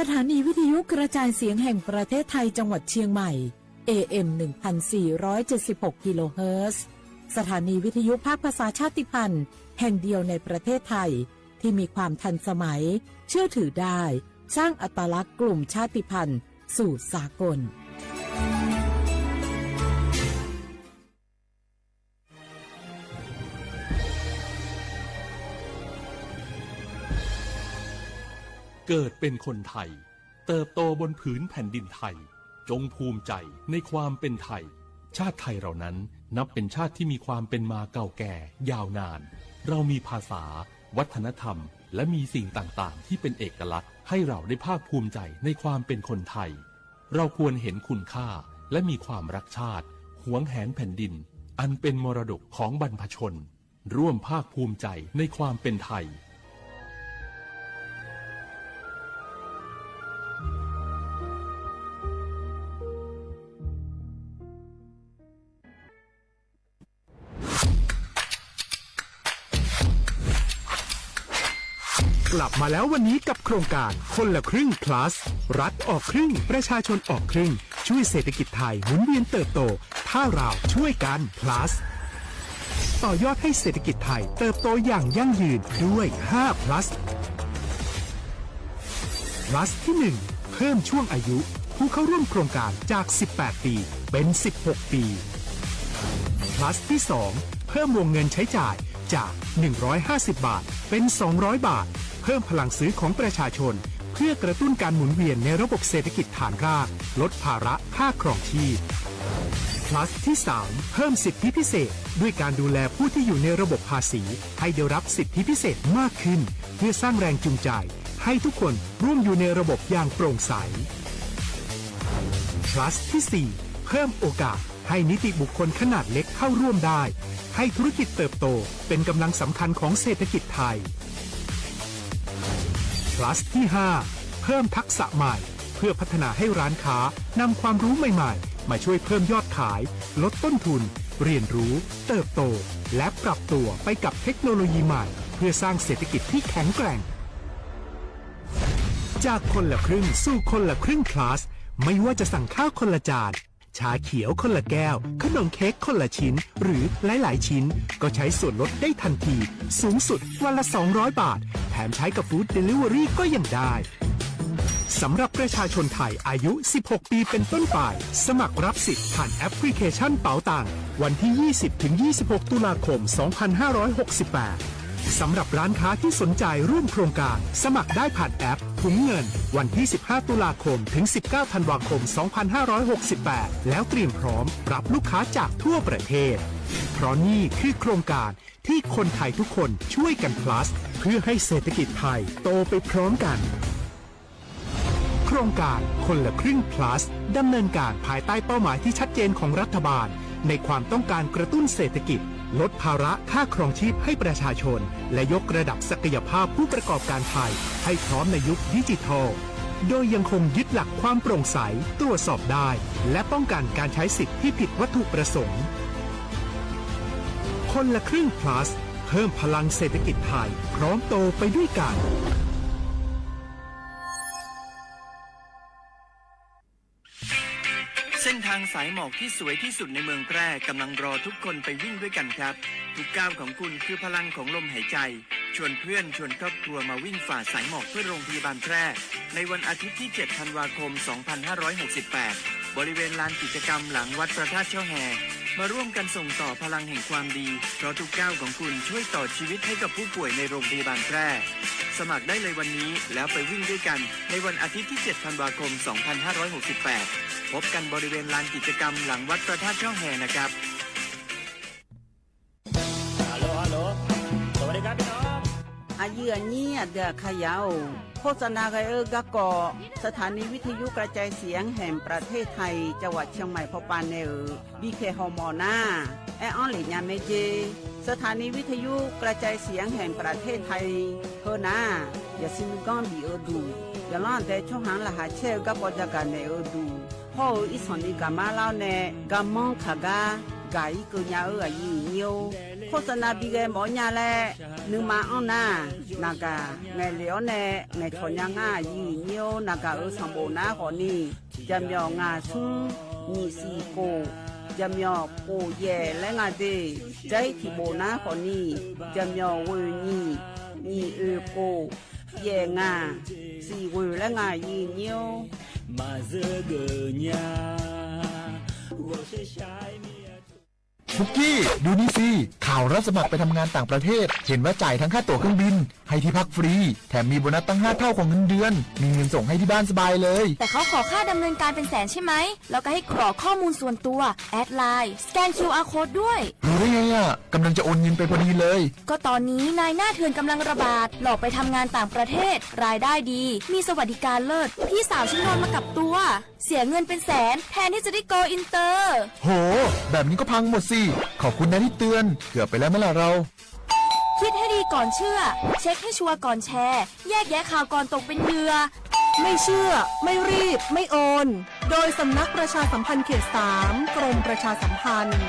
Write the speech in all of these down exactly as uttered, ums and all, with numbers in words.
สถานีวิทยุกระจายเสียงแห่งประเทศไทยจังหวัดเชียงใหม่ เอเอ็ม หนึ่งพันสี่ร้อยเจ็ดสิบหก กิโลเฮิรตซ์ สถานีวิทยุภาคภาษาชาติพันธุ์แห่งเดียวในประเทศไทย ที่มีความทันสมัย เชื่อถือได้ สร้างอัตลักษณ์กลุ่มชาติพันธุ์สู่สากล เกิดเป็นคนไทย เติบโตบนผืนแผ่นดินไทย จงภูมิใจในความเป็นไทย ชาติไทยเรานั้นนับเป็นชาติที่มีความเป็นมาเก่าแก่ยาวนาน เรามีภาษา วัฒนธรรม และมีสิ่งต่างๆ ที่เป็นเอกลักษณ์ ให้เราได้ภาคภูมิใจในความเป็นคนไทย เราควรเห็นคุณค่า และมีความรักชาติ หวงแหนแผ่นดิน อันเป็นมรดกของบรรพชน ร่วมภาคภูมิใจในความเป็นไทย กลับมาแล้ววันนี้กับโครงการคนละครึ่ง plus รัฐออกครึ่ง ประชาชนออกครึ่ง ช่วยเศรษฐกิจไทยหมุนเวียนเติบโต ถ้าเราช่วยกัน plus ต่อยอดให้เศรษฐกิจไทยเติบโตอย่างยั่งยืนด้วย ห้า plus plus ที่ หนึ่ง เพิ่มช่วงอายุผู้เข้าร่วมโครงการจาก สิบแปด ปี เป็น สิบหก ปี plus ที่ สอง เพิ่มวงเงินใช้จ่ายจาก หนึ่งร้อยห้าสิบ บาท เป็น สองร้อย บาท เพิ่มพลังซื้อของประชาชน เพื่อกระตุ้นการหมุนเวียนในระบบเศรษฐกิจฐานราก ลดภาระค่าครองชีพ plus ที่ สาม เพิ่มสิทธิพิเศษ ด้วยการดูแลผู้ที่อยู่ในระบบภาษี ให้ได้รับสิทธิพิเศษมากขึ้น เพื่อสร้างแรงจูงใจ ให้ทุกคนร่วมอยู่ในระบบอย่างโปร่งใส plus ที่ สี่ เพิ่มโอกาสให้นิติบุคคลขนาดเล็กเข้าร่วมได้ ให้ธุรกิจเติบโตเป็นกำลังสำคัญของเศรษฐกิจไทย plus ที่ ห้า เพิ่มทักษะใหม่ เพื่อพัฒนาให้ร้านค้านำความรู้ใหม่ๆ มาช่วยเพิ่มยอดขาย ลดต้นทุน เรียนรู้ เติบโต และปรับตัวไปกับเทคโนโลยีใหม่ เพื่อสร้างเศรษฐกิจที่แข็งแกร่ง จากคนละครึ่งสู่คนละครึ่ง plus ไม่ว่าจะสั่งข้าวคนละจาน ชาเขียวคนละแก้ว ขนมเค้กคนละชิ้น หรือหลายๆ ชิ้น ก็ใช้ส่วนลดได้ทันที สูงสุดวันละ สองร้อย บาท แถมใช้กับ Food Delivery ก็ยังได้ สำหรับประชาชนไทยอายุ สิบหก ปีเป็นต้นไป สมัครรับสิทธิ์ผ่านแอปพลิเคชันเป๋าตัง วันที่ ยี่สิบ ถึง ยี่สิบหก ตุลาคม สองพันห้าร้อยหกสิบแปด สำหรับร้านค้าที่สนใจร่วมโครงการ สมัครได้ผ่านแอปถุงเงิน วันที่ สิบห้า ตุลาคม ถึง สิบเก้า ธันวาคม สองพันห้าร้อยหกสิบแปด แล้วเตรียมพร้อมรับลูกค้าจากทั่วประเทศ เพราะนี่คือโครงการที่คนไทยทุกคนช่วยกัน plus เพื่อให้เศรษฐกิจไทยโตไปพร้อมกัน โครงการคนละครึ่ง plus ดำเนินการภายใต้เป้าหมายที่ชัดเจนของรัฐบาล ในความต้องการกระตุ้นเศรษฐกิจ ลดภาระค่าครองชีพให้ประชาชน และยกระดับศักยภาพผู้ประกอบการไทยให้พร้อมในยุคดิจิทัล โดยยังคงยึดหลักความโปร่งใส ตรวจสอบได้ และป้องกันการใช้สิทธิ์ที่ผิดวัตถุประสงค์ คนละครึ่ง plus เพิ่มพลังเศรษฐกิจไทย พร้อมโตไปด้วยกัน เส้นทางสายหมอกที่สวยที่สุดในเมืองแพร่กำลังรอทุกคนไปวิ่งด้วยกันครับ ทุกก้าวของคุณคือพลังของลมหายใจ ชวนเพื่อนชวนครอบครัวมาวิ่งฝ่าสายหมอกเพื่อโรงพยาบาลแพร่ ในวันอาทิตย์ที่ เจ็ด ธันวาคม สองพันห้าร้อยหกสิบแปด บริเวณลานกิจกรรมหลังวัดพระธาตุช่อแฮ มาร่วมกันส่งต่อพลังแห่งความดี เพราะทุกก้าวของคุณช่วยต่อชีวิตให้กับผู้ป่วยในโรงพยาบาลแพร่ สมัครได้เลยวันนี้ แล้วไปวิ่งด้วยกัน ในวันอาทิตย์ที่ เจ็ด ธันวาคม สองพันห้าร้อยหกสิบแปด พบกันบริเวณลานกิจกรรมหลังวัดพระธาตุช่อแฮนะครับ Hello, hello. สวัสดีครับพี่น้อง Aqyuif aqnyir aqdui aqkaqyaq-or, โฆษณา ghae-eu garkawv สถานีวิทยุกระจายเสียงแห่งประเทศไทย จังหวัดเชียงใหม่ pawpav nae-euq bikaeq hawmawf nar, aer-anr lef nya mae jer. สถานีวิทยุกระจายเสียงแห่งประเทศไทย จังหวัดเชียงใหม่ heunar, yaqsiq nuiganr bif-eu duq, yaqlanr aqdae tsawrhaq-anr laqkhaq caer-eu garkawv jagaq naeq-eu duq, hawr-eu irsanq ni gaqmar lar-awr nae garmanr kaq gar gaq-ir keuv nya-eu aqyuif aqnyir-or, Khoersaqnav bi ghae mawf-awr nya laer nuima anr nar, naqgaq ngaeqlef-awr nae ngaeqcawq nya ngar-aq, yiq nyir-or, naqgaq-euq sanqbof nar khawfni, jaqmyawf ngaq smr nyiq siq khof, jaqmyawf khof yaef laer nga de. Jair tiq bof nar khawfni, jaqmyawf ghoeq nyiq, nyiq oeq khof, yaef ngaq, siq ghoeq laer nga yiq nyir-or. พุกกี้ ดูนี่สิ ข่าวรับสมัครไปทำงานต่างประเทศ เห็นว่าจ่ายทั้งค่าตั๋วเครื่องบิน ให้ที่พักฟรี แถมมีโบนัสตั้งห้าเท่าของเงินเดือน มีเงินส่งให้ที่บ้านสบายเลย แต่เขาขอค่าดำเนินการเป็นแสนใช่ไหม แล้วก็ให้กรอกข้อมูลส่วนตัว แอดไลน์ สแกน คิวอาร์ โค้ด ด้วย รู้ได้ไงอะ กำลังจะโอนเงินไปพอดีเลย ก็ตอนนี้นายหน้าเถื่อนกำลังระบาด หลอกไปทำงานต่างประเทศ รายได้ดี มีสวัสดิการเลิศ พี่สาวฉันโดนมากับตัว เสียเงินเป็นแสน แทนที่จะได้ go inter โห แบบนี้ก็พังหมดสิ ขอบคุณนะที่เตือน เกือบไปแล้วไหมล่ะเรา คิดให้ดีก่อนเชื่อ เช็คให้ชัวร์ก่อนแชร์ แยกแยะข่าวก่อนตกเป็นเหยื่อ ไม่เชื่อ ไม่รีบ ไม่โอน โดยสำนักประชาสัมพันธ์เขตสาม กรมประชาสัมพันธ์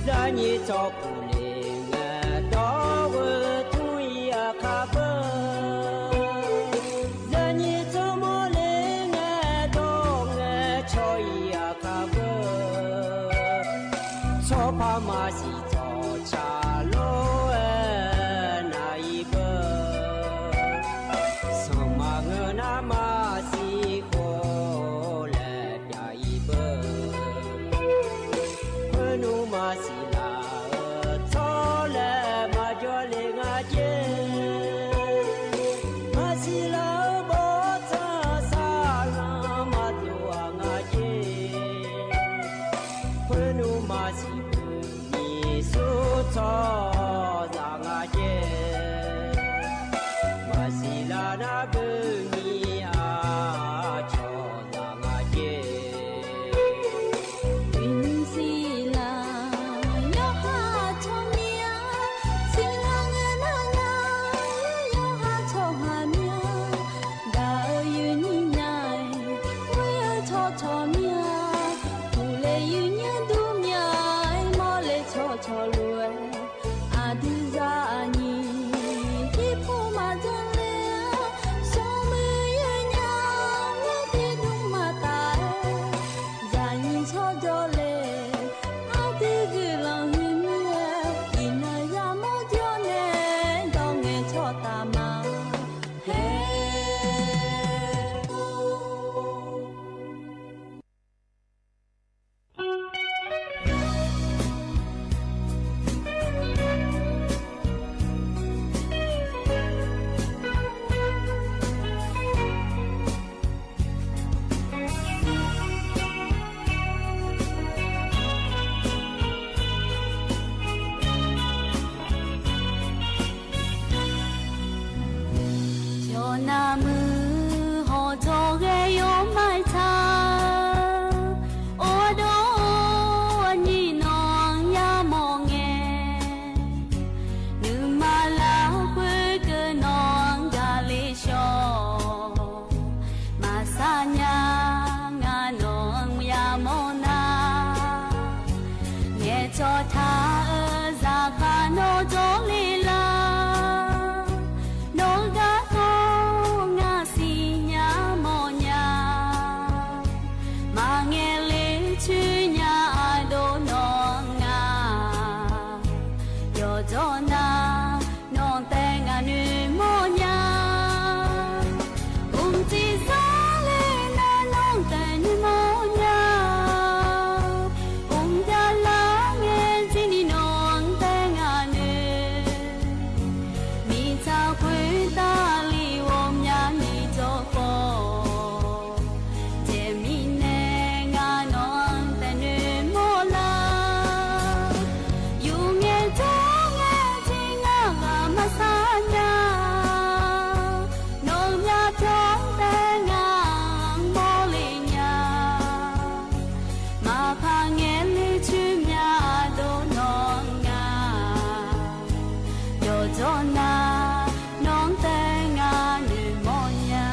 Zaqnyiq tsawrkuf le ngae, dawr-eu tmr-ir aqkar beu. Zaqnyiq tsawrmawr le ngae, dawr ngae cawq-ir aqkar beu. Tsawrpar maqsiq tsawqca lor-aer nav-ir beu. Sanqma ngeur nar maqsiq khof laer pyav-ir beu. Khoernmr maqsiq laf-eu tsawrlae maqjawr le nga jer. Maqsiq laf-eu bawrtsanq saqlanq maqdov-aq nga jer. Khoernmr maqsiq beu ni sur tsawrhaqzaq nga jer. Maqsiq laf nar beu ni aqcawq zaq nga jer. Uiqnymr siqlaq yawqha tsawrmyanr, siqlaq ngae nar nya, yawqha tsawrhaq myanr, gaq-eu yuifnyir nya-aer, ghoer-eu tsawrcawq myanr, uqle yuifnyir dur myanr-aer, mawrle tsawrcawq lof-aer, aqdui zaqnyiq irpov maqdzanr ler-a, smrmuiq yawnyaf-aer tiqdmr maqtaf-aer, zaqnyiq tsawrjawr le, aqdui guiqlanq huiq mir-aer, iqnan yamawr jawr nae, dawr ngae tsawrtaf ma. Her Yawqjawr nar, nawr-anr taef ngar noeqmawf nya.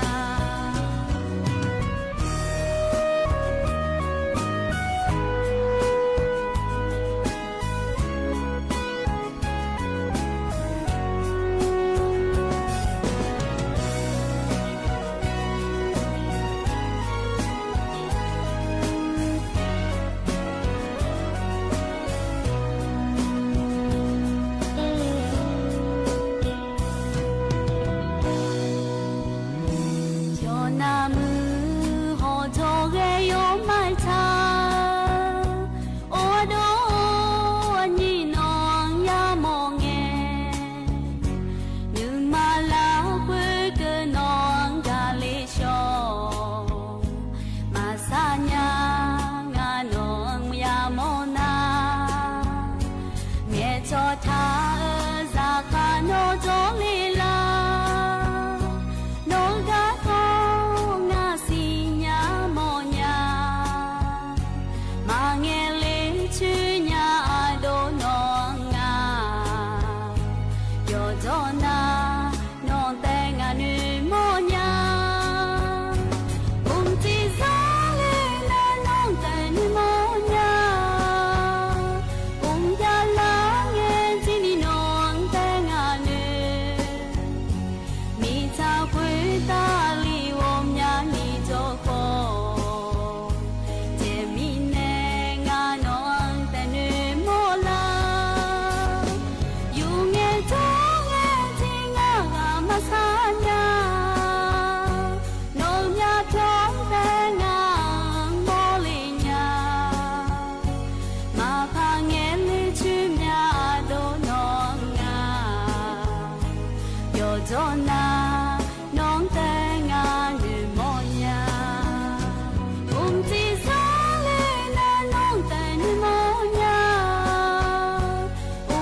Yawqnav muiq hawq jawrghae yawmaf taq, ardov aqnyir nawq-anr yamawr ngae, nuima lafkhoer keuv nawq-anr gaq le shawr. Maqsar nya, ngar nawq-anr yamawr nar, ngaeqcawq taq-eu zaqkhav nawr jawrle lar. Nawq-eu garkawv ngar siqnya mawrnya, maqngaeq le coer nya ardov nawq-anr nga. Yawqjawr nar, nawq-anr taef ngar noeqmawf nya. Mqcif zar le nar nawq-anr taef noeqmawf nya. Mqjav lar ngae jir ni nawq-anr taef ngar noeq. Mirtsaq khoertav li ghawqmyani jawrkhawf, jeq mirnae ngar nawq-anr taef noeqmawf lar. Yur ngae jawr ngae jir ngar ghaq maqsar nya. Nawq-eu myavpyawr taef ngar-anr mawrle nya. Maqpar ngaeq le coer myav dov nawq-anr nga. Yawqjawr nar, nawq-anr taef ngar noeqmawf nya. Mqcif zar le nar nawq-anr taef noeqmawf nya.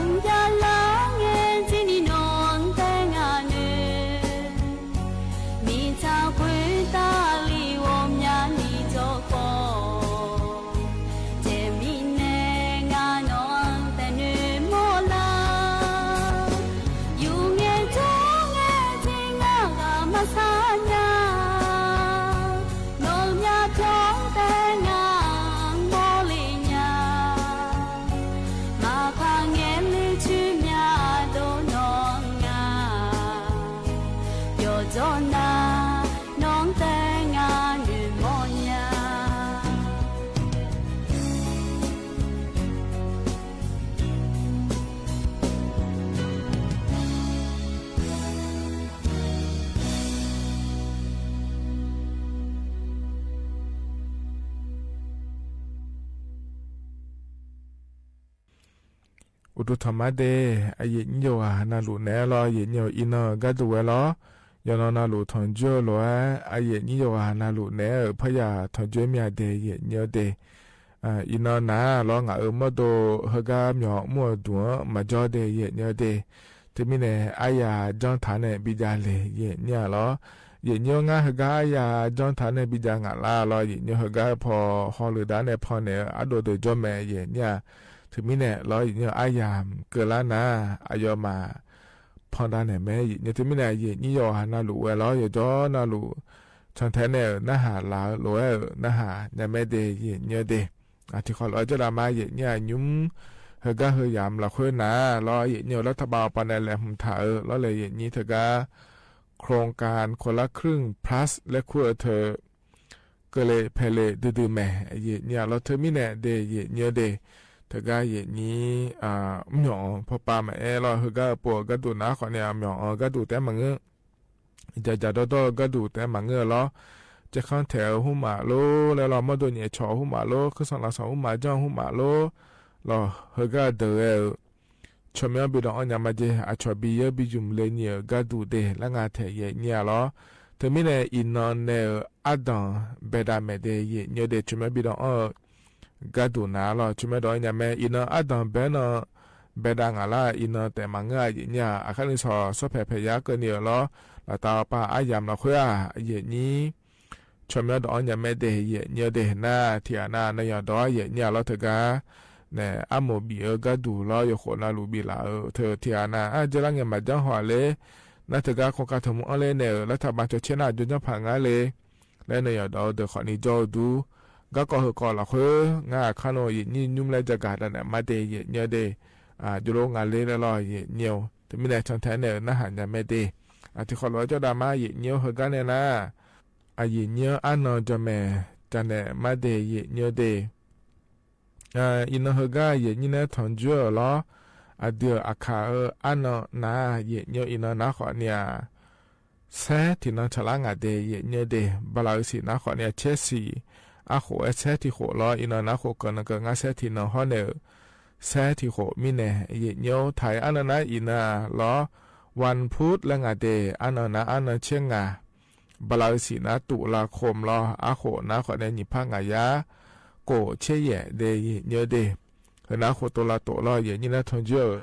Mqjav lar ngae jir ni nawq-anr taef ngar noeq. Mirtsaq khoertav li ghawqmyani jawrkhawf, jeq mirnae ngar nawq-anr taef noeqmawf lar. Yur ngae jawr ngae jir ngar ghaq maqsar nya. Nawq-eu myavpyawr taef ngar-anr mawrle nya. Maqpar ngaeq le coer myav dov nawq-anr nga. Yawqjawr nar, nawq-anr taef ngar noeqmawf nya. Uqduq tanqmar de, aqyuif nyir yawqghaq navluf naeq-aer lawr, aqyuif nyir-awq iqnan-euq gharduq ghae lawr. Yawqnan navluf tanqjoer-eu lof-aer, aqyuif nyir yawqghaq navluf naeq-aer-euq parya tanqjoer myav de, aqyuif nyir-awr de. Iqnan nar lawr, ngaq-euq mawrdo heugar myawq mr-eu duq-anr maqjawr de, aqyuif nyir-awr de. Teumirnae aryaq janr taq nae bijav le, aqyuif nyir-a lawr. Aqyuif nyir-awr, ngar heugar aryaq janr taq nae bijav ngaq lar lawr, aqyuif nyir-awr, heugar-eu paw hawluf dar nae pannaeq-eu ardov deuq jawr mae, aqyuif nyir-a. Teumirnae lawr, aqyuif nyir-awr, aryamq keuvlar nar aqyawfmaf pandav naeq mae, aqyuif nyir. Teumirnae aqyuif nyir yawqghaq navluf ghae lawr, yawqjawr navluf cantae nae-euq narhaq laf-eu lof-aer-euq narhaq nya mae de, aqyuif nyir-awr de. Tiqkawv lof-aer jawrlaf ma, aqyuif nyir-aq, nymr heugar heu yamq lafkhoer nar lawr, aqyuif nyir-awr, lartaq bavpar nae laeqhmq taq-eu lawrle, aqyuif nyir, teugar โครงการคนละครึ่ง plus laer kur-eu teu keuvle paeqle duidui mae, aqyuif nyir-a lawr. Teumirnae de, aqyuif nyir-awr de, teugar aqyuif nyir mrmyawf-anr pawpav maqaer lawr, heugar-eu pov-eu gharduq nar khawf ni-a, mrmyawf-anr gharduq taef-aer maqngeur. Dzaqdzaq dawrdawr-eu gharduq taef-aer maqngeur-eu lawr. Jaerkanr taeq-eu khoermaf lor laer lawr, mawrdo nyaef cawq-eu khoermaf lor, keusanq lafsanq khoermaf janr-eu khoermaf lor, lawr, heugar deuq ghae-euq tsawrmyanr bi dawv-anr nya ma jeq, aqcawq bi yaer bi zmq le ni-euq gharduq de lar nga taeq, aqyuif nyir-a lawr. Teumirnae iqnan nae-euq ardanq baedav maeq de, aqyuif nyir-awr de, tsawrmyanr bi dawv-anr-eu gharduq nar lawr, tsawrmyanr dawv-anr nya mae. Iqnan ardanq bae-aer nan baedav ngaq lar, iqnan taef maqngeur-a, aqyuif nyir-a. Aqkar nuisawq sawr paeq paeq yar keuvni-euq lawr, laftav-awr pav aryamq lafkhoer-aq, aqyuif nyir tsawrmyanr dawv-anr nya mae de, aqyuif nyir-awr de. Nar tiqghaq nav nanyaq dawv-awr, aqyuif nyir-a lawr, teugar nae armoq bif-eu gharduq lawr, yawkhof navluf biflaf-euq teu tiqghaq nav-anr jeq lar ngae maqjanr haw-aq ler. Nar teugar kawkav taqmr anr ler naeq-euq lartaq baq cawq caer nar jawrjanr paq nga le laer nae yawqdawq-eu deuq khawfni jawr-eu dur. Garkawv heukawv lafkhoer ngar aqkar nmr yaeqnyir nymr laer jagaq danaeq mar de yaeqnyir-eu de. Jawrlor nga ler laer lawr yaeqnyir-eu teumirnae cantae naeq-euq narhaq nya mae de. Tiqkhawf lof-aer jawrdav mar yaeqnyir-eu heugar nae nar, aqyaeqnyir-anr arnan jawr maeq janaeq mar de yaeqnyir-eu de. Iqnan heugar yaeqnyir nae tanqjoer-euq lawr. Aqdui-euq aqkaq-eu arnan nar yaeqnyir-eu iqnan nar khawfni-aq, saer tiqnan tsaqlar ngaq de yaeqnyir-eu de. Bala-eu siq nar khawfni-aq caer siq arkhof-aer saer tiqkhof lawr. Iqnan nar khof keuv nan keuv ngar saer tiqnan hawr naeq-euq saer tiqkhof mirnae yaeqnyir-eu taq-iq arnan nar iqnan-aq lawr, one foot laer ngaq de. Arnan nar arnan caer ngaq. Bala-eu siq nar tuflav kom lawr. Arkhof nar khawfni nyiq par ngaq yar kof caer yaef de yaeqnyir-eu de. Heunar khof tov lav tof lawr yaeqnyir nar tanqjoer-euq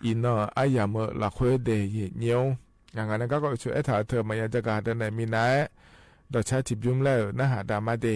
iqnan-euq aryamq-eu lafkhoer de yaeqnyir-or. Ngaq ngaq nae garkawv uqtsoeq aertaq-eu teu maqya jagaq danaeq minav-aer dawqcar tiqbymr laer-euq narhaq dav mar de.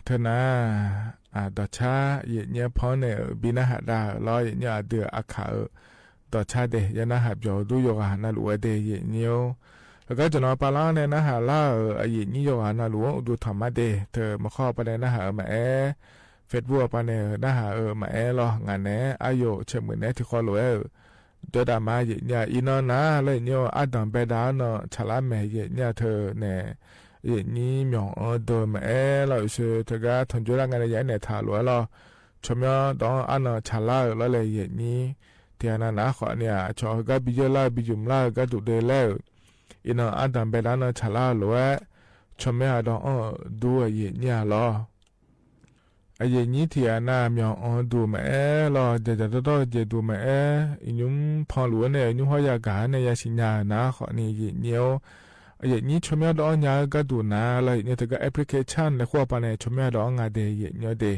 Teunar, dawqcar yaefnyir-anr pan-anr nae-euq bi narhaq dav-euq lawr, yaefnyir aqdui-euq aqkaq-euq dawqcar de ya narhaq byawq-eu dur yawqghaq navluf-aer de yaefnyir-or. Heugar jawqnan pavlar-anr nae narhaq lar-euq aqyaefnyir yawqghaq navluf-anr uqduq tanq mar de, teu maqkhawr-eu pavnae narhaq-eu maqaer, Facebook-eu pavnae-euq narhaq-eu maqaer lawr, ngaq naeq-aer aryoq caeqmuiq naeq-aer tiqkhawv lof-aer-euq jawrdaq ma yaefnyir-a. Iqnan nar lawr yaefnyir-or, ardanq baedav-anr nan tsaqlar maeq yaefnyir-a teu nae, yaefnyir myawq-anr dov-eu maqaer lawr, uqshoe teugar tanqjoe lar nga nae ya-aer naeq taq lof-aer lawr, tsawrmyanr dawq-anr arnan tsaqlar-euq lawr laer yaefnyir tiqghaq nav naq-aer khawfni-aq, aqcawq heugar bi yeur lar-eu bi ymq lar-eu gharduq de laer-euq, iqnan ardanq baedav-anr nan tsaqlar-eu lof-aer, tsawrmyanr aqdawq anr-euq dur-eu yaefnyir-a lawr. Aqyaefnyir tiqghaq nav myawq-anr duq maqaer lawr, dzaqdzaq dawrdawr-eu jeq duq maqaer, iqnymr panluf-anr nae iqnymr hawr yagaq-anr nae yasiq nya-euq nar khawfni yaefnyir-or. Aqyaefnyir tsawrmyanr dawq-anr nya-eu gharduq nar lawr yaefnyir teugar application laer khoer-eu pavnae tsawrmyanr dawq-anr nga de yaefnyir-or de.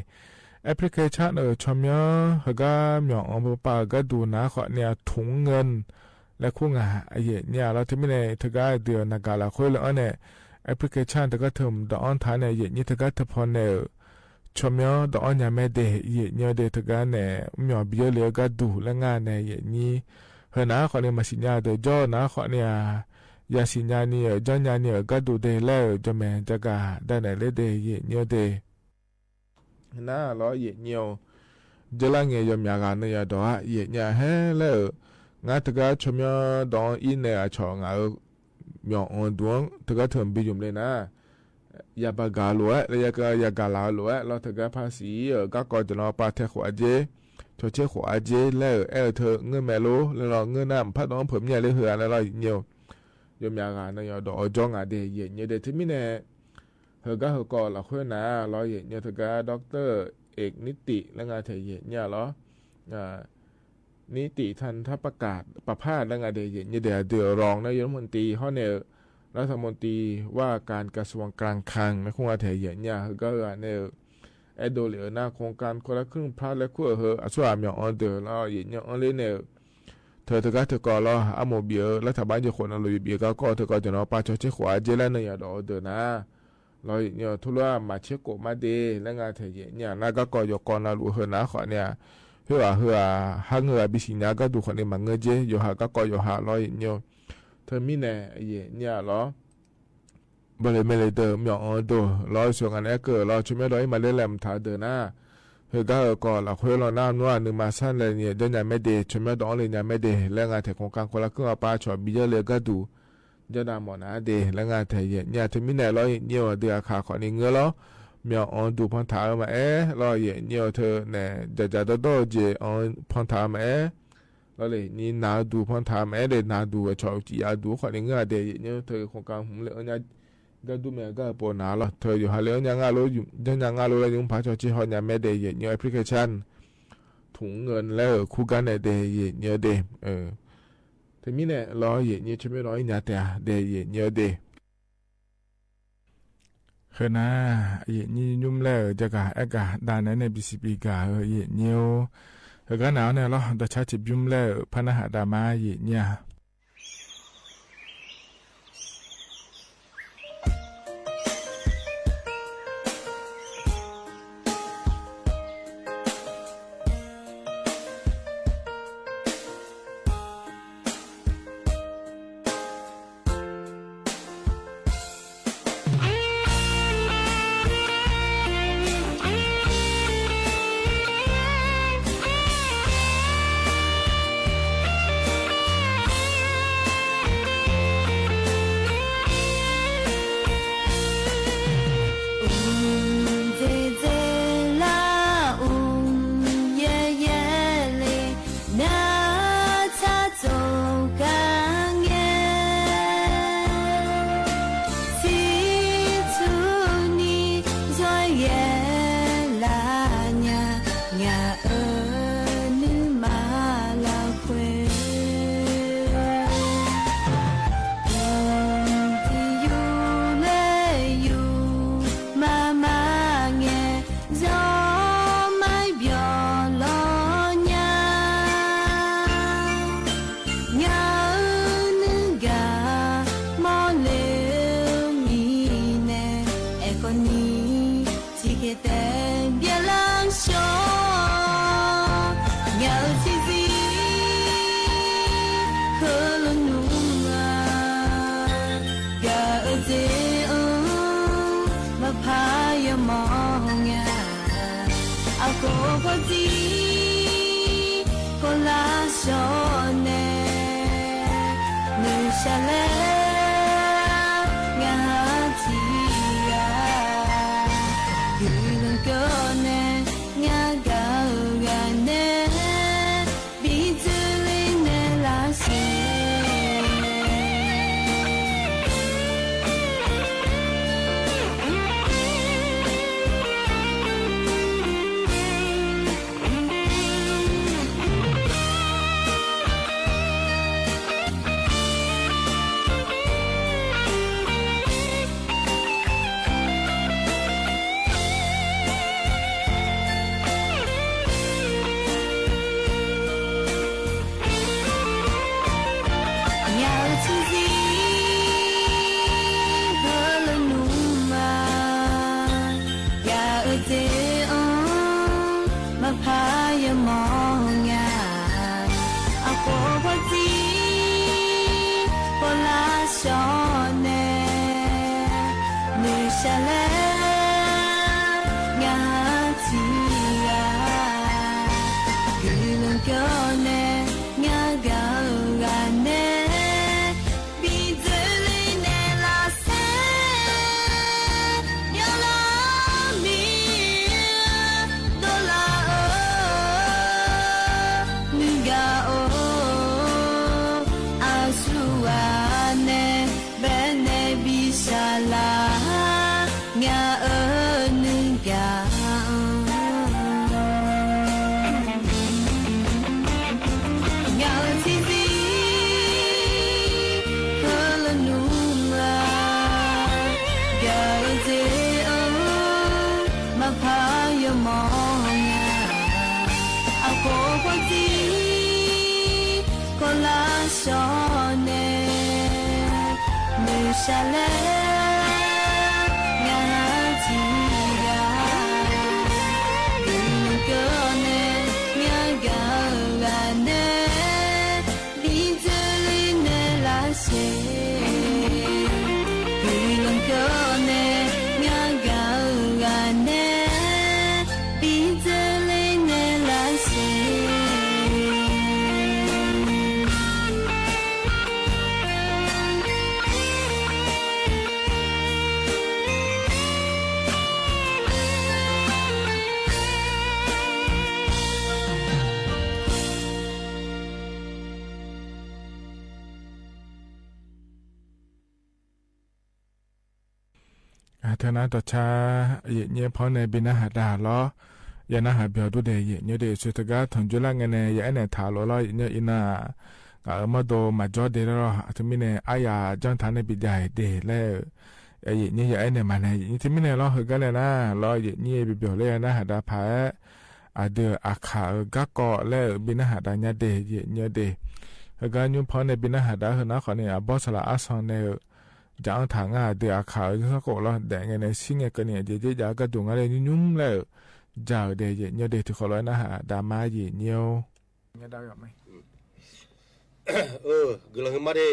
Application-euq tsawrmyanr heugar myawq-anr beupav-euq gharduq nar khawfni-aq, ถุงเงิน laer kur nga yaefnyir-a lawr. Teumirnae teugar dui-euq naqgaq lafkhoer le-anr nae application teugar teu dawq-anr taq nae yaefnyir teugar teu pawnae-euq tsawrmyanr dawq-anr nya mae de yaefnyir-or de. Teugar nae mrmyawq bi yeur le-eu gharduq laer nga nae yaefnyir. Heu nar khawfni maqsiq nya deuq jawr-eu nar khawfni-aq, yasiq nyani-euq janrnya ni-euq gharduq de laer-euq jawrmaeq jagaq danaeq ler de yaefnyir-or de. Nar lawr yaefnyir-or, dzeurlar ngae yawmyaq ghaq nan yadawq-a yaefnyir-a haer laer-euq, ngar teugar tsawrmyanr dawq-anr ir nae aqcawq ngaq-euq myawq-anr duq-anr teugar teu bi ymq le nar, yabagaq lof-aer, yagaq laf-eu lof-aer lawr, teugar par siq-ir-euq garkawv jaqlanr pav tae khof-a jer, cawtser khof-a jer laer-euq aer-eu teu ngeur mae lor laer lawr, ngeur nar mqpar dawq-anr peuq mir-a ler heu-a laer lawr yaefnyir-or. Yawmyaq ghaq nan yadawq-awr jawr nga de yaefnyir-or de. Teumirnae heugar heukawv lafkhoer nar lawr yaefnyir teugar ดอกเตอร์ Aqniqtiv laer nga taeq yaefnyir-a lawr. Niqtiv tanqtar paqpar laer nga de yaefnyir de, aqdui-euq รองนายกรัฐมนตรี hawr nae-eu รัฐมนตรีว่าการกระทรวงการคลัง laer kur nga taeq yaefnyir-a. Heugar heu-aq nae-eu aerdov lef-eu nar โครงการคนละครึ่งพลัส laer kur-euq heu aqsurghaq myawq-anr deuq lawr yaefnyir-anr ler nae-eu teu teugar teukawv lawr, armoq bif-eu lartaq bar jeq khof navluf bif-eu garkawv teukawv jaqlanr pav cawtser khof-a jer laer nan yadawq-eu deuq nar lawr yaefnyir-or, โทรศัพท์หมายเช็คกด mar de laer nga taeq yaefnyir-a. Nar garkawv yawkawv navluf heu nar khawfni-aq, khoer-aq heu-aq har ngeur-aq bisiq nya gharduq khawfni maqngeur jer, yawqha garkawv yawqha lawr yaefnyir-or. Teumirnae yaefnyir-a lawr, bawle mae le deuq myawq-anr deuq lawr, sheuq nga nae aerkeuv lawr, tsawrmyanr dawq-ir maqler laer mqtaq-eu deuq nar, heugar-euq kawv lafkhoer lawr nar, nmr-aq nuima sar laeni-eu janrnya mae de, tsawrmyanr dawq-anr le nya mae de laer nga taeq โครงการคนละครึ่ง aqpav cawq bi yeur le-eu gharduq janrnav mawf nar de laer nga taeq yaefnyir-a. Teumirnae lawr yaefnyir-or, aqdui aqkaq khawfni ngeur lawr, myawq-anr duq pantaq-eu maqaer lawr yaefnyir-or, teu nae dzaqdzaq dawrdawr-eu jeq-anr pantaq-eu maqaer lawr le, ni naq-eu duq pantaq-eu maqaer de, naq duq-eu cawq uqcif ya duq-anr khawfni ngeur-a de yaefnyir-or. Teu โครงการ hmq le-anr nya gardur mae-eu gar-eu pov nar lawr, teu yawqha le-anr nya ngar lor, janrnya ngar lor laer nymr paq cawtser haw nya mae de yaefnyir-or. Application ถุงเงิน laer-euq kur gar nae de yaefnyir-or de. Teumirnae lawr yaefnyir tsawrmyanr dawq-ir nya taef-a de yaefnyir-or de. Heu nar yaefnyir nymr laer-euq jagaq aergaq dav naeq-aer nae bisiq bi gaq-eu yaefnyir-or. Heugar naq-awr nae lawr, dawqcar tiqbymr laer-euq par narhaq dav ma yaefnyir-a. Byalar shawr-awr, ngaq-euq tiqzir heulof nmr-a. Gaq-eu jeq-anr maqpar yamawr nga. Aqkhof khawf jir kawvlar shawr nae, nuishaq laer ngaq-anr tiqghaq guiqlanq keuv-awr nae, ngar gaq-eu ghaq nae bi dzoerler naeq laf siq. Ngaq-euq tiqzir heulof nmr-a. Gaq-eu jeq-anr maqpar yamawr nga. Aqkhof khawf jir kawvlar shawr nae, nuishaq laer ngaq-anr tiqghaq guiqlanq keuv-awr nae, ngar gaq-eu ghaq nae bi dzoerler naeq laf saer. Yawqlar mir dovlar-eu nuigaq or, aqsurghaq nae baenae bi shaqlaq ngaq-euq nuigaq-anr. Ngaq-euq tiqzir heulof nmr-a. Gaq-eu jeq-anr maqpar yawmawr nga. Aqkhof khawf jir kawvlar shawr nae, nuishaq laer ngaq-anr tiqghaq guiqlanq keuv-awr nae, ngar gaq-eu ghaq nae bi dzoerler naeq laf siq. Guiqlanq keuv-awr nae, ngar gaq-eu ghaq nae bi dzoerler naeq laf siq. Teunar dawqcar yaeqnyir paw nae bi narhaq dav lawr. Ya narhaq byawq dur daeq yaeqnyir daeq shuir teugar tanqjoer lar ngae nae ya aernaeq taq lof lawr yaeqnyir iqnan-aq, ngaq-euq mawrdo maqjawr de lawr. Aqteu mirnae aryaq janr taq nae bi jav-iq de laer-eu yaeqnyir ya aernaeq maqnaeq yaeqnyir teumirnae lawr. Heugar nae nar lawr yaeqnyir bi byawq ler-a narhaq dav paq-aer, aqdui-euq aqkaq-euq garkawv laer-euq bi narhaq dav nya de yaeqnyir de. Heugar nymr paw nae bi narhaq dav-eu heunar khawfni aqbawr saqlaq arsan nae-eu jaq-anr taq ngar aqdui aqkaq-euq zanrsanrkhof lawr daef ngae nae shir ngae keuvni aqjeq dzer jav-eu gharduq ngar laer nymrnymr laer-euq ja-euq de yaeqnyir de tiqkhawf lof-aer narhaq dav mar yaeqnyir-or. Guiqlanq huiqma de.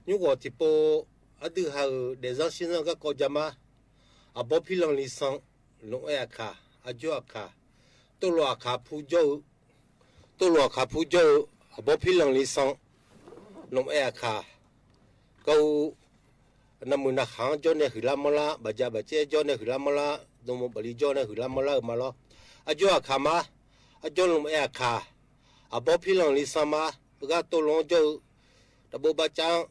Nymrghawq tiqpov aqdui ha-euq daefzanr shirzanr-eu garkawv ja mar. Aqbawr pirlanq lisanr lmq-aer aqkaq, aqjox aqkaq, tov lof aqkaq pur jawr-eu, tov lof aqkaq pur jawr-eu, aqbawr pirlanq lisanr lmq-aer aqkaq, gar-ur navmuiq navkhaq-anr jawr nae huiqlar manrlar, bafjav bafcaer jawr nae huiqlar manrlar, dm bafli jawr nae huiqlar manrlar-eu ma lawr. Aqjox aqkaq mar, aqjox lmq-aer aqkaq, aqbawr pirlanq lisanr mar, heugar tov lof-anr jawr-eu, taqbov bavcav-anr,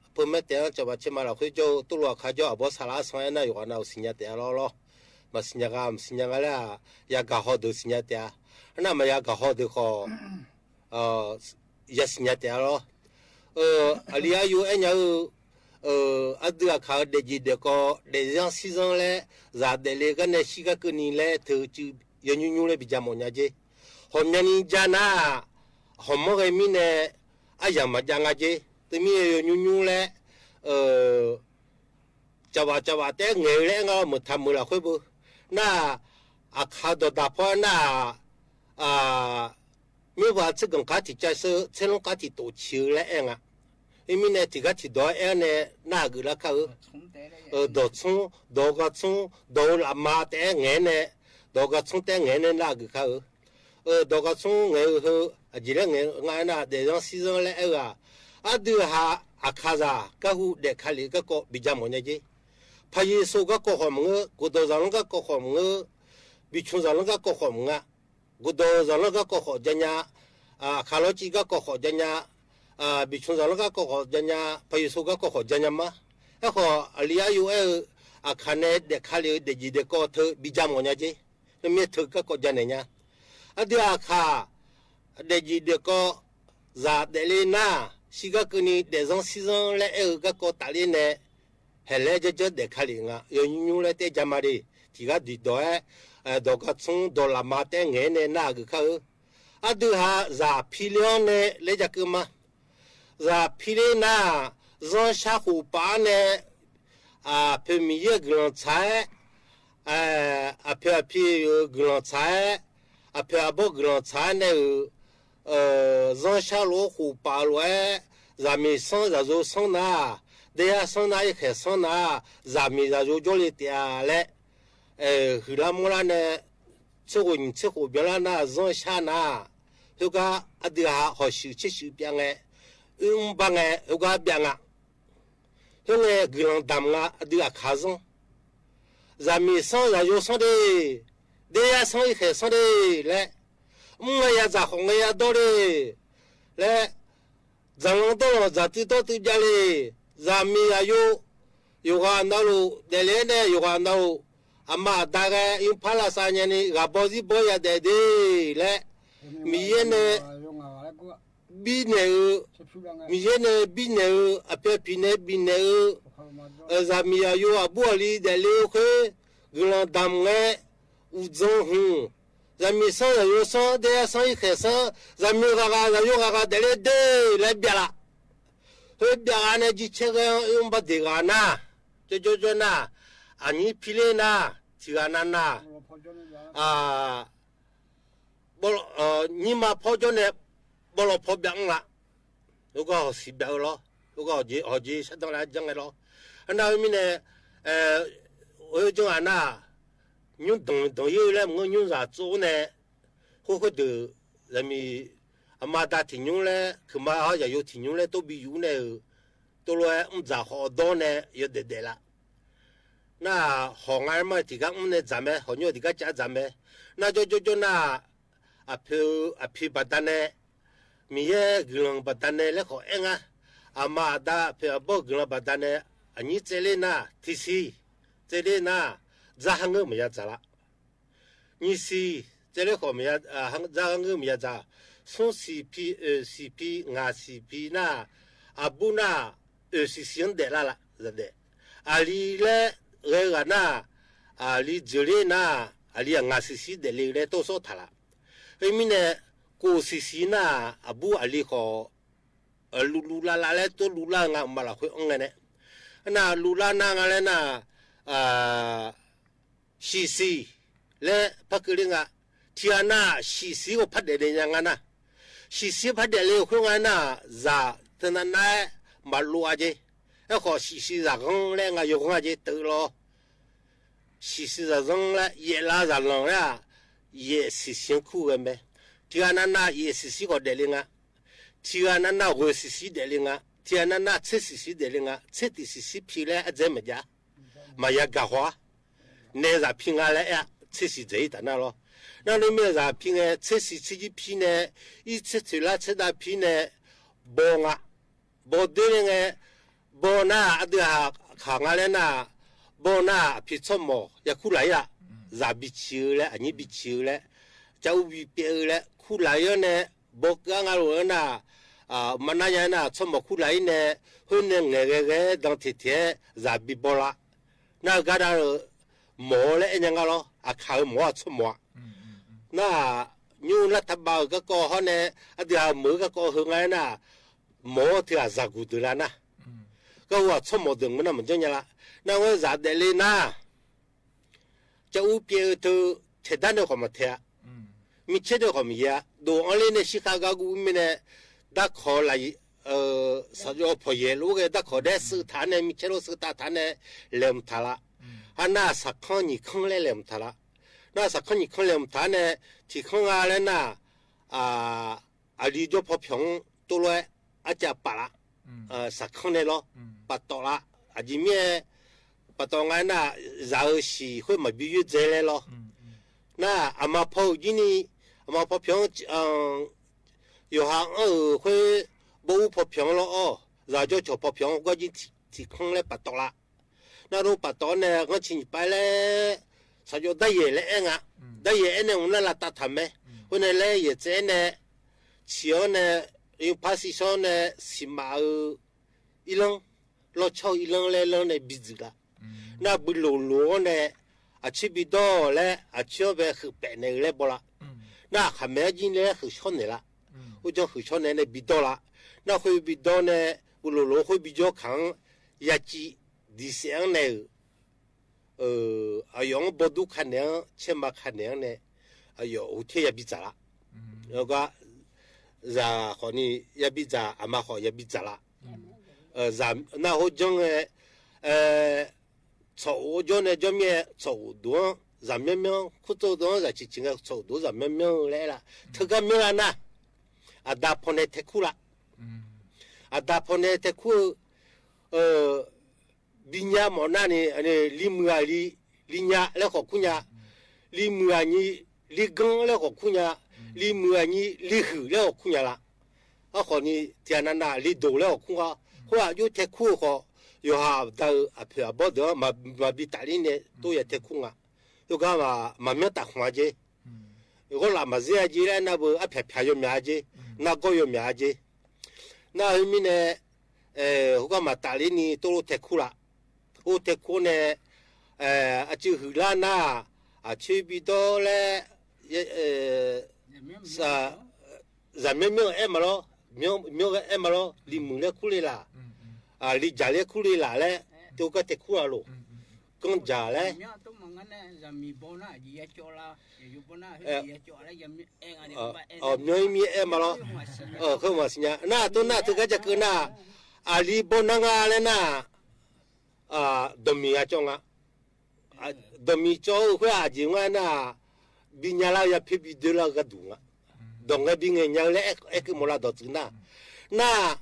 aqpeu maer taef-anr cawba caerma lafkhoer jawr-eu, tov lof aqkaq jawr aqbawr saqlaq arsan aernar yawqghaq nav-euq siqnya taef-a lawr lawr. Maqsiqnya gha, maqsiqnya gha laer-aq, yagaq haw deuq siqnya taef-a. Arnav maqya gaq haw deuq khawf, yasiqnya taef-a lawr. Aqli aryu aernya-eu, aqdui aqkaq-euq daefjeq daefkawv daefzanr shirzanr laer zaq daefle gar nae shir gar keuvni laer teu cuiv yawnymr nymr laer bi ja mawf nya jer. Hawqmyani ja nar-aq, hawqmanr ghae mirnae aryamq maqjav nga jer. Teumirnae yawnymr nymr laer cavbaf cavbaf taef-aer ngaeq-eu laer aer nga-awr meuq taq meuq lafkhoer beu. Nar-aq, Aqkaq dawqdaq paw-aer nar-aq, mirpaq tser ganq kar tiq cav sheu, tser lanr kar tiq tof ciq-eu laer aer nga. Khoermirnae, tiq gar tiq dawq-aer aer-awr nae nar-aq geuflar kar-eu. Dawqtsmr, dawq-eu gar tsmr, dawq-eu lafma taef-aer ngaeq-aer nae, dawq-eu gar tsmr taef-aer ngaeq-aer nae nar-aq geuf kar-eu. Dawq gar tsmr ngaeq-eu heu aqjeq laer ngaeq-eu nga aernar, daefzanr sirzanr laer aer-eu-aq, aqdui haq aqkaqzaq garhu daef ka lef-eu garkawv bi ja mawf nya jer. Paqyeqso garkawv khawf maqngeur, guqdawq zaqlanr garkawv khawf maqngeur, biqcmq zaqlanr garkawv khawf maqngeur. Guqdawq zaqlanr garkawv khawf ja nya, aqkaq lawrciv garkawv khawf ja nya, biqcmq zaqlanr garkawv khawf ja nya, paqyeqso garkawv khawf ja nya ma. Aerkhawf, aqli aryo aer-eu, aqkaq nae daef ka lef-eu daefjeq daefkawv teu bi ja mawf nya jer. Khoermirnae teu garkawv ja naeq nya. Aqdui aqkaq daefjeq daefkawv zaq daefle nar, shirgar keuvni daefzanr sirzanr laer aer-eu garkawv tafler nae, haeqlaer janrjanr daef ka lef nga. Yawnymr nymr laer taef ja ma le. Tiq gar diq dawq-aer, dawq gar tsmr dawq lafma taef-aer ngaeq-aer nae nar-aq geuf kar-eu. Aqdui haq zaq piler-anr nae laer ja keuv ma. Zaq piler nar-aq, zanrshar khof paf-anr nae, aqpoeq Miqyaer-euq guiqlanq tsaq-aer, aqpoeq aqpi-euq guiqlanq tsaq-aer, aqpoeq aqbawr guiqlanq tsaq-aer nae-euq, zanrshar lof-aer khof paf-eu lof-aer, zaqmiq sanr zaqyo sanr nar, daeyar sanr nar, irkhaeq sanr nar, zaqmiq zaqyo jawrle taef-a laer, huiqlar mawrlar nae, tserkhof nyiq tserkhof byanlar nar, zanrshar nar, khoergar aqdui haq hawq shuif tser shuif pyav ngae, oermr bar ngae, khoergar byav nga. Khoerngae guiqlanq damq nga, aqdui aqkaq zanr. Zaqmiq sanr zaqyo sanr de, daeyar sanr irkhaeq sanr de laer, mr ngae ya dzaq khawf ngae ya dawr de laer, dzaqlanr dawrlanq dzaqtuiv dawrtuiv jav le. Zaqmiq zaqyo yawqghaq navluf daefle-aer nae yawqghaq navluf aqma aqda ghae nymrpar lavsav nyani ghaq baw zir baw ya daef de laer, Miqyaer nae birnaeq-eu, Miqyaer nae birnaeq-eu, aqpoeq aqpiq nae bifnaeq-eu, zaqmiq zaqyo aqbur aqli daefle-eu khoer guiqlanq damq ngae, uqdzan hmq, zaqmiq sanr zaqyo sanr daeyar sanr irkhaeq sanr, zaqmiq ghaq ghaq zaqyo ghaq ghaq daefle de laer byav laf. Khoer byav ghaq nae jircaer ghae-anr oermr bar deq ghaq nar, jawrjawr jawr nar, aqnyir piler nar, tiq ghaq nav nav, nyirma pawr jawr nae bawrlawv pawr byav mr la. Khoergar hawq siq byav-eu lawr, khoergar hawq jeq shardanr laer janr ngae lawr. Arnar khoermirnae, oe janr ghaq nar, nymr danq danq ir-eu laer maqngeur, nymr zaq tsov-awr nae, khoer khoerdeuq zaqmiq aqma aqda tiq nymr laer, kuiqma-awr zaqyo tiq nymr laer tov bi yuf-ur nae-euq, tov lof-aer mr dzaq khawf dawr nae yawdaef daef la. Nar-aq hawq nga aer ma tiq gar mr nae dzaq mae, hawq nymr tiq gar cav dzaq mae. Nar jawrjawr jawr nar-aq, aqpoeq-eu aqpiq baqdanae, Miqyaer guiqlanq baqdanae laer khawf aer nga. Aqma aqda aqpoeq aqbawr-eu guiqlanq baqdanae, aqnyir tsaevler nar, tiq siq tsaevler nar, dzar har ngeur maqya dzaq la. Nyiq siq tsaevler khawf maqya, dzar har ngeur maqya dzaq. Smr siq pi, oeq siq pi, ngaq siq pi nar, aqbur nar, oeq siq siq-anr daeflar la zaqdaef. Aqli laer ghae-eu ghaq nar, aqli dzeuqler nar, aqli aqngaq siq siq daefle-eu laer tov sawr taq la. Khoermirnae, kof siq siq nar, aqbur aqli khawf luvluv lavlav laer tov luvlar-eu nga, mqmaq lafkhoer anr ngae nae. Nar luvlar nar nga laer nar, shiqsiq laer par keuvler nga. Tiqghaq nav shiqsiq-anr par daefle nya nga nar, shiqsiq par daefle-eu khoer nga nar, zaq teunav nav-aer maqlov-a jeq. Aerkhawf shiqsiq zaqghanr laer nga yawghanr-a jeq teuv lawr. Shiqsiq zaqzanr laer yaeflav zaqlanq laer-aq, yaef siqsiq-anr kur ghae mae. Tiqghaq nav nav yaef siqsiq khawf daefle nga. Tiqghaq nav nav ghoeq siqsiq daefle nga. Tiqghaq nav nav tser siqsiq daefle nga. Tser tiq siqsiq pi laer ardzae maqjav. Maqya gaq haw-ar. Nae zaq pi nga laer aer-a. Tser siq dzaeq-ir taf nar lawr. Nar nar mirnae zaq pi ngae tser siq tser jir pi nae, ir tser toeq lar tser dav pi nae baw nga. Baw doer le ngae, baw nar aqdui aqkaq nga laer nar, baw nar aqpi tsawrmawq ya kur laq-ir-a. Zaq bi ciq-eu laer, aqnyir bi ciq-eu laer, caruv bi pyaev-eu laer kur laq-ir-awr nae, baw keuv-ar nga lof-aer nar, maqnar nya nar tsawrmawq kur laq-ir nae, khoer nae ngaeqghae ghae-aer dan teq teq-aer zaq bi baw la. Nar-eu gar nar-eu mawq-awr laer aer nya nga lawr. Aqkaq-euq mawq-awr aqtsawrmawq-a. Nar-aq, nymr nar taqbav-euq garkawv hawr nae, aqdui-aq meuq-eu garkawv heu nga aer nar, mawq-awr teughaq zaqguq deuq la nar, garhu aqtsawrmawq deuq ngeur nar maqjanr nya la. Nar-aer zaq daefle nar, caruv pyaev-eu teu taeqdar nae khawf maqtae-a. Micaer nae khawf maqyaer-a. Dof-anr ler nae shirkhav gar guv-ir mirnae, darkawq laf, saqjawv pawqyaeq lof-aer ghae darkawq daer seuv taq-anr nae, micaer lof seuv taq taq-anr nae laeqhmq taq la. Arnar saqkanr nyiq kanr laer laeqhmq taq la. Nar saqkanr nyiq kanr laeqhmq taq-anr nae, tiq kanr nga laer nar, aqli jawr paw pyawq-anr tov lof-aer arcav paf la. Saqkanr nae lawr, paftawf la. Aqjeq mirnae paftawf nga aernar, zaq-eu siq khoer maqbi yoerdzae laer lawr. Nar aqma paw-euq jir ni, aqma paw pyawq-anr, yawqha anr-euq khoer, bawr ur paw pyawq-anr lawr-awr, zaq jawr cawq paw pyawq-anr gar jir tiq kanr laer paftawf la. Nar lof paftawf-anr nae ghanrciq nyiq pav laer, saqjawv daryaeq laer aer nga. Daryaeq aer nae mq nar lavtav taq mae. Khoer nae laer yaeq tsaev-aer nae, ciq-anr nae, yawpar siqshawr nae, siqmaf-eu irlanr, lawrcawr-eu irlanr laer lanr nae bi dzuif la. Nar builoq loq-anr nae, aqcoer bi dawr laer aqcoer-anr bae heuq paef naeq-eu laer baw la. Nar aqkhaq maeq-anr jir laer heuq shawr naeq la. Khoer janr heuq shawr nae nae bi dawr la. Nar khoer bi dawr nae, builoq loq-anr khoer bi jawr kaq-anr, yaciv diqsaef-anr nae-euq, aqyawf-anr bawdur ka naeq-anr caerma ka naeq-anr nae, aqyawf hawter yabi dzaq la. Gar, zaq khawf ni yabi dzaq, aqma khawf yabi dzaq la. Nar khoer janr-aer, tsawq of-awr jawr nae jawr mir-aer tsawq of duq-anr zaqmyanr myanr kur tsov deuq-anr zaqciq ciq ngae tsawq of duq-anr zaqmyanr myanr-eu laer aer la. Teugar myanr la nar, aqda pawnae taekur la. Aqda pawnae taekur-eu, binya mawf nar ni, limuiq aqli, linya laer khawf kur nya, limuiq aqnyir, liganr laer khawf kur nya, limuiq aqnyir lihuiq laer khawf kur nya la. Aerkhawf ni tiqghaq navnav lidoq laer khawf kur nga. Khoer-aq jov taekur-eu khawf, yawqha aqda-eu aqpoeq aqbawr deuq-anr maqbi tafler nae tov ya taekur nga. Khoergar maqmyanr tafkhmq-a jer. Ghawrlaf maqzer-a jer laer nar beu arpyaq pyaq yawmyaq-a jer. Nargawr yawmyaq-a jer. Nar khoermirnae, khoergar maqtafler ni tov lof taekur la. Or taekur-awr nae, aqcuiv huiqlar nar, aqcoer bi dawr laer, zaqmyanr myanr-eu aer ma lawr, myanr ghae aer ma lawr, limuiq laer kur le laq, lidzaq laer kur le laq laer, tov gar taekur la loq. Ganrdzaq laer, myanr-ir mir aer ma lawr. Khoer maqsiq nya nar, tov nar teugar jakeuv nar, aqli bawrnar nga laer nar, dawqmiq ya cawv nga. Dawqmiq cawv-eu khoer-aq aqjeq nga aernar, binya lar-eu yapoer bidoe lar-eu gharduq nga. Dawq ngae bingaeq nya-eu laer aerkeuv mawf la dawqtsuif nar. Nar,